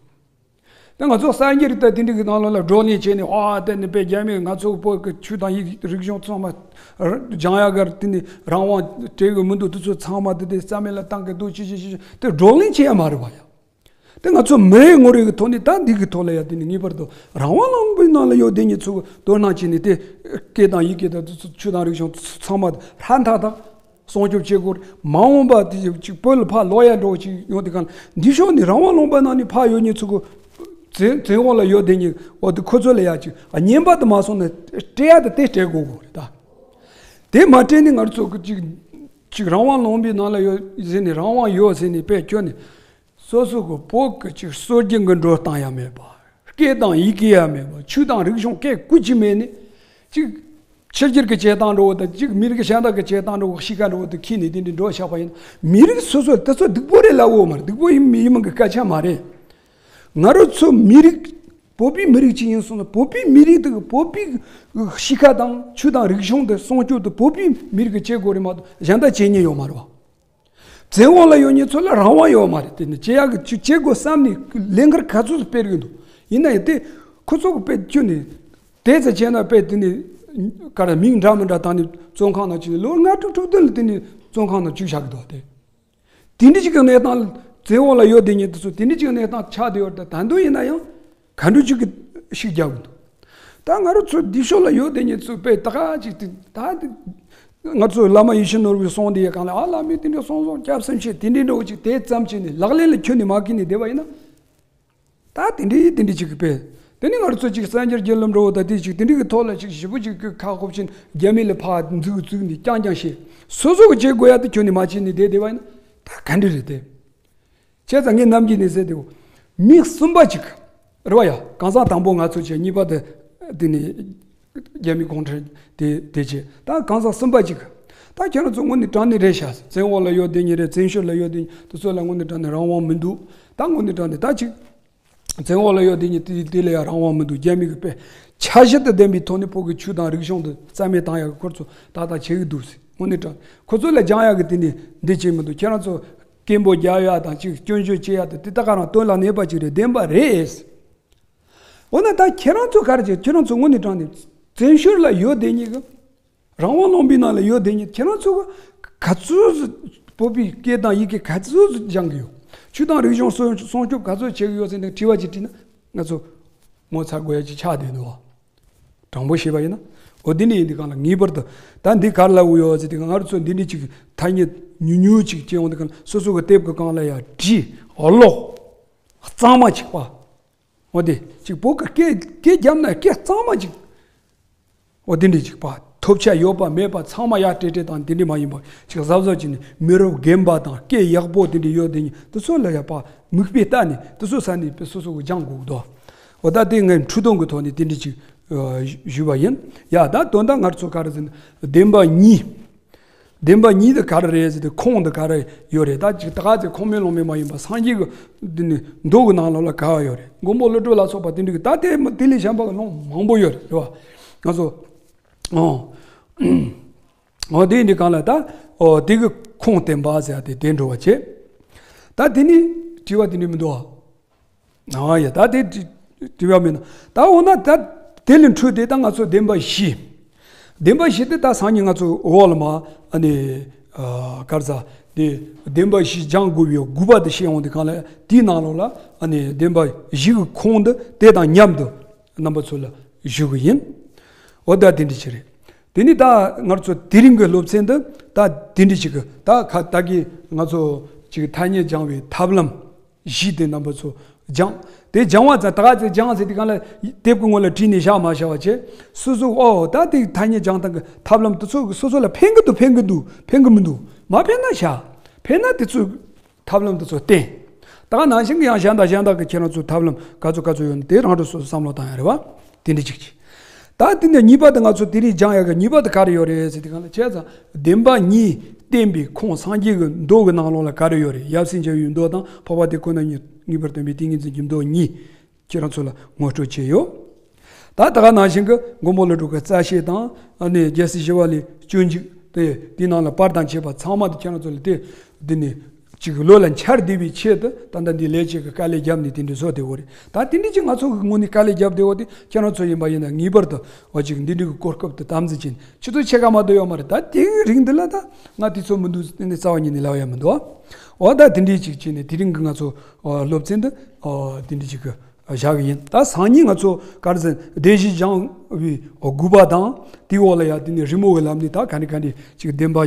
ད་ང་ཚོ་གསར་འགྱུར་ད་དེ་འདྲ་གི་ནང་ལོགས་ལ་བགྲོ་གླེང་བྱས་ནས། ཨ་ད་ནི་དཔེ་རྒྱ་མིས་ང་ཚོ་བོད་ཀྱི་ཆོས་དང་ཡི་རིག་གཞུང་ཚང་མ་སྦྱང་ཡག་གི་དེ་ནས་རང་དབང་སྤྲད་གི་མི་འདུག་དེ་ཚོ་ཚང་མ་དེ་དེ་རྩ་མེད་ལ་བཏང་གི་འདུག་ཅི་ཅི་ཅི་ཅི་དེ་བགྲོ་གླེང་བྱེད་ཡ་མ་རེད་པ་ཡ། དེ་ང་ཚོ་མི་རེ་ངོ་རེ་གི་ཐོག་ནས་ད་འདི་གི་ཐོག་ལ་ཡ་དེ་ནི་ངེས་པར་དུ་རང་དབང་ལུང་པའི་ནང་ལ་ཡོད་དེ་ཉིད་ཚོ་དོ་སྣང་བྱས་ནས། དེ་སྐད་དང་ཡི་གེ་དང་ཆོས་དང་རིག་གཞུང་ཚང་མ་ཧྲ་ཐག་ཐག་སྲུང་སྐྱོབ་བྱེད་དགོས། མ་འོངས་པ་དེ་ཅིག་བོད་ལ་ཕར་ལོག་ཡ་འགྲོ་ཅིག་ཡོང་དུས་གང་འདི་ཕྱོགས་ནས་རང་དབང་ལུང་པའི་ནང་ནས་ཕར་ཡོད་ཉིད་ཚོ་གི་བཙན་བཙན་འོག་ལ་ཡོད་དེ་ཉིད་འོ་དེ་ཁོ་ཚོ་ལ་ཡ་ཅིག་ཨ་ཉན་པ་དེ་མ་སོང་ན་སྤྲད་ཡ་དེ་དེ་སྤྲད་དགོས་དགོས་རེད་ད། དེ་མ་སྤྲད་ནས་ང་ཚོ་གི་ཅིག་ཅིག་རང་དབང་ལུང་པའི་ནང་ལ་ཡོད་ཟེར་ནས་རང་དབང་ཡོད་ཟེར་ནས་དཔེ་ཁྱོན་ནས། སོ་སོ་གི་བོད་ཀྱི་ཅིག་སྲོལ་རྒྱུན་གྱི་འགྲོ་སྟངས་ཡང་མེད་པ། སྐད་དང་ཡི་གེ་ཡང་མེད་པ། ཆོས་དང་རིག་གཞུང་སྐད་ཀུན་གྱི་མེད་ནས། ཅིག་ཕྱི་རྒྱལ་གྱི་བྱེད་སྟངས་འགྲོ་བ་དང་། ཅིག་མི་རིགས་གཞན་དག་གི་བྱེད་སྟངས་འགྲོ་བ་གཤིས་ཀ་འགྲོ་བ་དེ་ཁྱེར་ནས་དེ་འདྲའི་འགྲོ་བཞག་པ་ཡིན་ན། མི་རིགས་སོ་སོ་དེ་ཚོ་སྡུག་པོ་རེད་ལབ་འོ་མ་རེད། སྡུག་པོ་ཡིན་མི་ཡིན་མིན་གྱི་སྐད་ཆ་མ་རེད། ང་རང་ཚོ་མི་རིགས་བོད་པའི་མི་རིགས་ཅིག་ཡིན་སོང་ན། བོད་པའི་མི་རིགས་དེ་གི་བོད་པའི་གཤིས་ཀ་དང་ཆོས་དང་རིག་གཞུང་དེ་སྲུང་སྐྱོབ་དེ་བོད་པའི་མི་རིགས་ཀྱིས་བྱེད་དགོས་རེད་མ་གཏོགས་གཞན་དག་བྱེད་ཉེན་ཡོད་མ་རེད་བ། བཙན་འོག་ལ་ཡོད་མཁན་ཚོ་ལ་རང་དབང་ཡོད་མ་རེད། དེ་ནི་བྱེད་ཡག་གི་ཅིག་བྱེད་དགོས་བསམ་ནས་ལས་འགུལ་ག་ཚོད་སྤེལ་གི་འདུག་ཡིན་ན་ཡང་དེ་ཁོ་ཚོ་གི་དཔེ་ཁྱོན་ནས་དེ་ཚོ་བྱས་ན་དཔེ་དེ་ནི་ག་རེ་མིང་འདྲ་མི་འདྲ་བཏགས་ནས་བཙོན་ཁང་ནང་བཅུག་ནས་ལོ་ལྔ་དྲུག་དྲུག་བདུན་ལ་དེ་ནི་བཙོན་ཁང་ནང་བཅུག་བཞག་གི་འདུག་དེ་དེ་འདྲ་ཅིག་གི་གནས་སྟངས་ལ་བཙན་འོག་ལ་ཡོད་དེ་ཉིད་དེ་ཚོ་དེ་འདྲ་ཅིག་གི་གནས་སྟངས་ཆགས་བསྡད་ཡོད་རེད། ད་དུང་ཡིན་ན་ཡང་ག་འདྲ་ཅིག་གི་ཤུགས་རྒྱག་གི་འདུག་ད་ང་རང་ཚོ་འདི་ཕྱོགས་ལ་ཡོད་དེ་ཉིད་ཚོ་དཔེ་ད་ག་ཅིག་དེ་ད་དེ་ང་ཚོ་བླ་མ་ཡིད་བཞིན་ནོར་བུས་གསུངས་དེ་ཡ་གང་ལ། ཨ་བླ་མས་དེ་འདྲ་གསུངས་སོང་། སྐྱབས་སེམས་ཆེ་དེ་འདྲའི་འགྲོ་ཅིག་དེ་ཙམ་བྱས་ནས་ལག་ལེན་ལ་ཁྱོན་ནས་མ་འཁྱེར་ནས་བསྡད་པ་ཡིན་ན། ད་དེ་འདྲའི་དེ་འདྲའི་ཅིག་གི་དཔེ་དེ་ནི་ང་རང་ཚོ་ཅིག་གསར་འགྱུར་བརྒྱུད་ལམ་འགྲོ་བ་ད་དེ་ཅིག་དེ་འདྲའི་གི་ཐོག་ལ་ཅིག་ཞེ་པོ་ཅིག་གི་ཁ་ཁོབ་ཕྱིན་རྒྱ་མི་ལ་ཕར་འཛུགས་འཛུགས་ནས་རྐྱང་རྐྱང་བྱས། སོ་སོ་གི་བྱེད་དགོས་ཡ་དེ་ཁྱོན་ནས་མ་བྱས་ནས་བསྡད་བསྡད་པ་ཡིན་ན་ད་ག་འདྲ་རེད་དེ། བྱས་ཙང་ངས་ནམ་རྒྱུན་ནས་ཟེར་དེ། མི་གསུམ་པ་གཅིག་རེད་བ་ཡ། གང་ཟག་དང་པོ་ང་ཚོ་བྱས། གཉིས་པ་དེ་དེ་ནི་རྒྱ་མི་གུང་ཁྲན་དེ་དེ་བྱས། ད་གང་ཟག་གསུམ་པ་གཅིག་ད་ཁྱེད་རང་ཚོ་དངོས་གནས་དྲང་གནས་རེད་ཤག་བཙན་འོག་ལ་ཡོད་དེ་ཉིད་རེད། བཙན་བྱོལ་ལ་ཡོད་དེ་ཉིད་དེ་ཚོ་ལ་དངོས་གནས་དྲང་གནས་རང་དབང་མི་འདུག་ད་དངོས་གནས་དྲང་གནས་ད་ཅིག་བཙན་འོག་ལ་ཡོད་དེ་ཉིད་དེ་དེ་ལ་ཡང་རང་དབང་མི་འདུག་རྒྱ་མི་གི་དཔེ་འཆར་གཞི་དང་ལྡན་པའི་ཐོག་ནས་བོད་ཀྱི་ཆོས་དང་རིག་གཞུང་དེ་རྩ་མེད་བཏང་ཡག་གི་སྐོར་ཚོ་ཏག་ཏག་བྱེད་གི་འདུག་ཟེར། དངོས་གནས་དྲང་ཁོ་ཚོ་ལ་སྦྱང་ཡག་གི་དེ་ནི་འདི་བྱེད་མི་འདུག་ཁྱེད་རང་ཚོ་སྐད་འབོད་རྒྱག་ཡ་དང་ཅིག་སྐྱོན་བརྗོད་བྱེད་ཡ་དེ་དེ་ད་ག་རང་དོན་ལ་གནས་པ་ཅིག་རེད། བདེན་པ་རེད། འོ་ན་ད་ཁྱེད་རང་ཚོ་ག་རེ་བྱེད། ཁྱེད་རང་ཚོ་དངོས་གནས་དྲང་ནས་བཙན་བྱོལ་ལ་ཡོད་དེ་ཉིད་ཀྱི་རང་དབང་ལུང་པའི་ནང་ལ་ཡོད་དེ་ཉིད་ཁྱེད་རང་ཚོ་ག་ཚོད་བོད་པའི་སྐད་དང་ཡི་གེ་ག་ཚོད་སྦྱང་གི་ཡོད། ཆོས་དང་རིག་གཞུང་སྲུང་སྲུང་སྐྱོབ་ག་ཚོད་བྱེད་གི་ཡོད་ཟེར་ནས་དྲི་བ་ཅིག་དྲིས་ན་ང་ཚོ་ངོ་ཚ་དགོས་ཡ་ཅིག་ཆགས་བསྡད་འདུག་བ། དྲང་པོ་བཤད་པ་ཡིན་ན། འོ་འདི་འདྲ་ཡིན་དུས་གང་ལ་ངེས་པར་དུ་ད་འདི་ག་རེ་ལབ་དགོས་ཡོད་ཟེར་དུས་ང་རང་ཚོ་འདི་འདྲ་ཅིག་ཐ་སྙད་ཉུང་ཉུང་ཅིག་སྐྱེ་འོང་དུས་གང་ལ་སོ་སོ་གི་དེབ་ཀྱི་སྒང་ལ་ཡ་བྲིས་ཀློག་གཙང་མ་ཅིག་པ། འོ་དེ་ཅིག་བོད་ཀྱི་སྐད་སྐད་རྒྱབ་ན་སྐད་གཙང་མ་ཅིག་འོ་དེ་འདྲ་ཅིག་པ་ཐོབ་ཆ་ཡོད་པ་མེད་པ་ཚང་མ་ཡར་སྤྲད་སྤྲད་དང་དེ་འདྲ་མ་ཡིན་པ་ཅིག་གཟབ་གཟབ་བྱས་ནས་མི་རབས་རྒན་པ་དང་སྐད་ཡག་པོ་དེ་འདྲ་ཡོད་དེ་ཉིད་དེ་ཚོ་ལ་ཡ་པ་མིག་དཔེ་ལྟ་ནས་དེ་ཚོ་ས་ནས་དཔེ་སོ་སོ་གི་སྦྱང་དགོས་འདུག་འོ་ད་དེ་ངས་འཕྲོས་དོན་གྱི་ཐོག་ནས་དེ་འདྲ་ཅིག་ཨ་ཞུས་པ་ཡིན། ཡ་ད་དོན་དག་ང་ཚོ་ག་རེ་ཟེར་ན་བདེན་པ་གཉིས། བདེན་པ་གཉིས་དེ་ག་རེ་རེད་ཟེར་དུས་ཁུངས་དེ་ག་རེ་ཡོད་རེད། ད་ཅིག་ད་ག་ཚོད་ཁུངས་མེད་ལུང་མེད་མ་ཡིན་པ་སངས་རྒྱས་ཀྱི་འདི་ནི་མདོ་གི་ནང་ལོགས་ལ་ག་བ་ཡོད་རེད། མགོན་པོ་ཀླུ་སྒྲུབ་ལ་སོགས་པ་དེ་འདྲ་གི་ད་དེ་མ་དེ་ལས་གཞན་པ་གི་ལུང་མང་པོ་ཡོད་རེད། རེད་བ། ང་ཚོ་ཨོ་ཨོ་དེ་འདི་གང་ལ་ད་ཨོ་དེ་གི་ཁུངས་བསྟན་པ་ཟེར་ཡ་དེ་དེ་འགྲོ་བ་བྱེད། ད་དེ་ནི་དྲི་བ་དེ་འདྲ་མི་འདུག་བ། ཨ་ཡ་ད་དེ་དྲི་དྲི་བ་མིན་ན་ད་འོ་ན་ད་དེ་ལས་འཕྲོས་ཏེ་ད་ང་ཚོ་བདེན་པ་བཞི། བདེན་པ་བཞི་དེ་ད་སང་ཉིན་ང་ཚོ་འོག་ལ་མ་ཨ་ནི་ཨ་ག་རེ་ཟ་དེ་བདེན་པ་བཞི་སྦྱང་དགོས་པའི་དགོས་པ་དེ་བཤད་འོང་དུས་གང་ལ་དེའི་ནང་ལོགས་ལ་ཨ་ནི་བདེན་པ་བཞི་གི་ཁུངས་འདི་དེ་དང་མཉམ་དུ་རྣམ་པ་ཚོ་ལ་ཞུ་གི་ཡིན། འོ་ད་དེ་འདྲ་ཅིག་རེད། དེ་ནི་ད་ང་ཚོ་དེ་རིང་གི་སློབ་ཚན་འདི་ད་དེ་འདྲ་ཅིག་གི་ད་ཁ་ད་གི་ང་ཚོ་ཅིག་ཐ་སྙད་སྦྱང་བའི་ཐབས་ལམ། གཞི་དེ་རྣམ་པ་ཚོ་སྦྱང་། དེ་སྦྱང་བ་ཙང་ད་ག་ཚོད་སྦྱང་ཟེར་དུས་གང་ལ་དེབ་ཀྱི་ངོ་ལ་བྲིས་ནས་བཞག་མ་བཞག་པ་བྱས། སོ་སོ་ཨོ་ད་དེ་ཐ་སྙད་སྦྱང་སྟངས་ཀྱི་ཐབས་ལམ་དེ་ཚོ་གི་སོ་སོ་ལ་ཕན་གི་འདུག་ཕན་གི་འདུག་ཕན་གི་མི་འདུག་མ་ཕན་ན་བཞག་ཕན་ན་དེ་ཚོ་ཐབས་ལམ་དེ་ཚོ་བསྟེན། ད་ག་ནང་བཞིན་གི་ཡང་གཞན་དང་གཞན་དག་གི་ཁྱེད་རང་ཚོའི་ཐབས་ལམ་ག་ཚོད་ག་ཚོད་ཡོད་ན་དེ་རང་འགྲོ་སོ་སོ་བསམ་བློ་བཏང་ཡ་རེད་བ། དེ་འདྲ་ཅིག་ཅིག་ད་དེ་ནས་གཉིས་པ་དེ་ང་ཚོ་དེ་རིང་སྦྱང་ཡག་གི་གཉིས་པ་དེ་ག་རེ་ཡོད་རེད་ཟེར་དུས་གང་ལ་བྱས་ཙང་བདེན་པ་གཉིས་བསྟན་པའི་ཁུངས་སངས་རྒྱས་ཀྱི་མདོ་གི་ནང་ལོགས་ལ་ག་རེ་ཡོད་རེད། ཡབ་སྲས་མཇལ་བའི་མདོ་དང་འཕགས་པ་དེ་ཁོ་ན་ཉིད་ངེས་པར་སྟོན་པའི་ཏིང་ངེ་འཛིན་གྱི་མདོ་གཉིས། ཁྱེད་རང་ཚོ་ལ་ངོ་སྤྲོད་བྱས་ཡོད། ད་ད་ག་ནང་བཞིན་གྱི་མགོན་པོ་ཀླུ་སྒྲུབ་ཀྱི་རྩ་བཤད་དང་ཨ་ནི་རྒྱལ་སྲས་ཞི་བ་ལྷའི་སྤྱོད་འཇུག་དེ་དེའི་ནང་ལ་པར་དང་བཅས་པ་ཚང་མ་དེ་ཁྱེད་རང་ཚོ་ལ་དེ་འདི་ནས་ཅིག་བློ་ལ་འཆར་བདེ་བའི་ཆེད་དུ་ད་ལྟ་འདི་ལས་བྱེད་ཀྱི་དཀའ་ལས་བརྒྱབ་ནས་དེ་འདྲ་བཟོ་བདེ་བོ་རེད། ད་དེ་འདྲ་ཅིག་ང་ཚོ་གི་ངོས་ནས་དཀའ་ལས་བརྒྱབ་བདེ་བོ་དེ་ཁྱེད་རང་ཚོ་ཡིན་པ་ཡིན་ན་ངེས་པར་དུ་འོ་ཅིག་འདི་འདྲ་གི་གོ་སྐབས་དེ་དམ་འཛིན་བྱས་ནས་ཆུ་ཚོད་ཕྱེད་ཀ་མ་གཏོགས་ཡོད་མ་རེད། ད་དེའི་རིང་འདི་ལ་ད་ང་དུས་ཚོད་མི་འདུག་དེ་འདྲ་རྩ་བ་ཉིད་ནས་ལབ་ཡ་མི་འདུག་འོ་ད་དེ་འདྲ་ཅིག་བྱས་ནས་དེ་རིང་གི་ང་ཚོ་སློབ་ཚན་འདི་དེ་འདྲ་ཅིག་གི་བཞག་གི་ཡིན། ད་སང་ཉིན་ང་ཚོ་ག་རེ་ཟེར་བདེན་བཞི་སྦྱང་བའི་དགོས་པ་དང་དེའི་འོག་ལ་ཡ་དེ་ནས་རི་མོ་གི་ལམ་ནས་ད་ག་འདྲ་ག་འདྲ་ཅིག་བདེན་པ་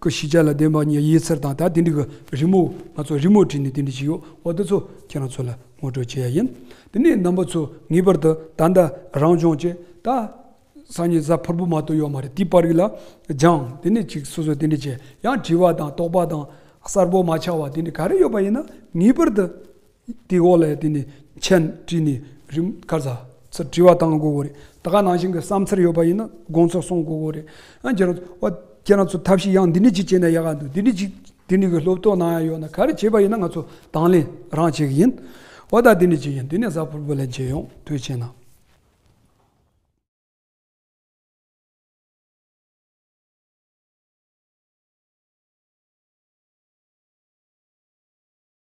གི་ཤེས་བྱ་ལ་བདེན་པ་གཉིས་ཡིག་ཚད་དང་ད་དེ་འདྲ་གི་རི་མོ་ང་ཚོ་རི་མོ་བྲིས་ནས་དེ་འདྲ་ཅིག་ཡོད། འོ་དེ་ཚོ་ཁྱེད་རང་ཚོ་ལ་ངོ་སྤྲོད་བྱེད་ཡ་ཡིན། དེ་ནས་རྣམ་པ་ཚོ་ངེས་པར་དུ་ད་ལྟ་རང་སྦྱོང་བྱེད་ད། སང་ཉིན་གཟའ་ཕུར་བུ་མ་གཏོགས་ཡོད་མ་རེད། དེའི་བར་ལ་སྦྱང་དེ་ནས་ཅིག་སོ་སོ་དེ་འདྲ་བྱས་ཡང་དྲི་བ་དང་དོགས་པ་དང་གསལ་པོ་མ་ཆགས་པ་དེ་འདྲ་ག་རེ་ཡོད་པ་ཡིན་ན་ངེས་པར་དུ་དེའི་འོག་ལ་དེ་ནས་མཆན་བྲིས་ནས་རིམ་ག་རེ་ཟ་ཚུར་དྲི་བ་བཏང་དགོས་གོ་རེད། ད་ག་ནང་བཞིན་གྱི་བསམ་ཚུལ་ཡོད་པ་ཡིན་ན་དགོངས་ཚུལ་གསུང་དགོས་གོ་རེད། ཨ་ཁྱེད་རང་ཚོ་ཨ་ཁྱེད་རང་ཚོ་ཐབས་ཤེས་ཡང་འདི་འདྲ་ཅིག་བྱས་ན་ཡག་ག་འདུག་འདི་འདྲ་ཅིག་དེ་འདྲ་གི་སློབ་གཏོང་གནང་ཡ་ཡོད་ན་ག་རེ་བྱས་པ་ཡིན་ན་ང་ཚོ་དང་ལེན་རང་བྱེད་ཀྱི་ཡིན། འོ་ད་དེ་འདྲ་ཅིག་ཡིན། དེ་ནས་གཟའ་ཕུར་བུ་ལ་མཇལ་ཡོང་། ཐུགས་རྗེ་གནང་།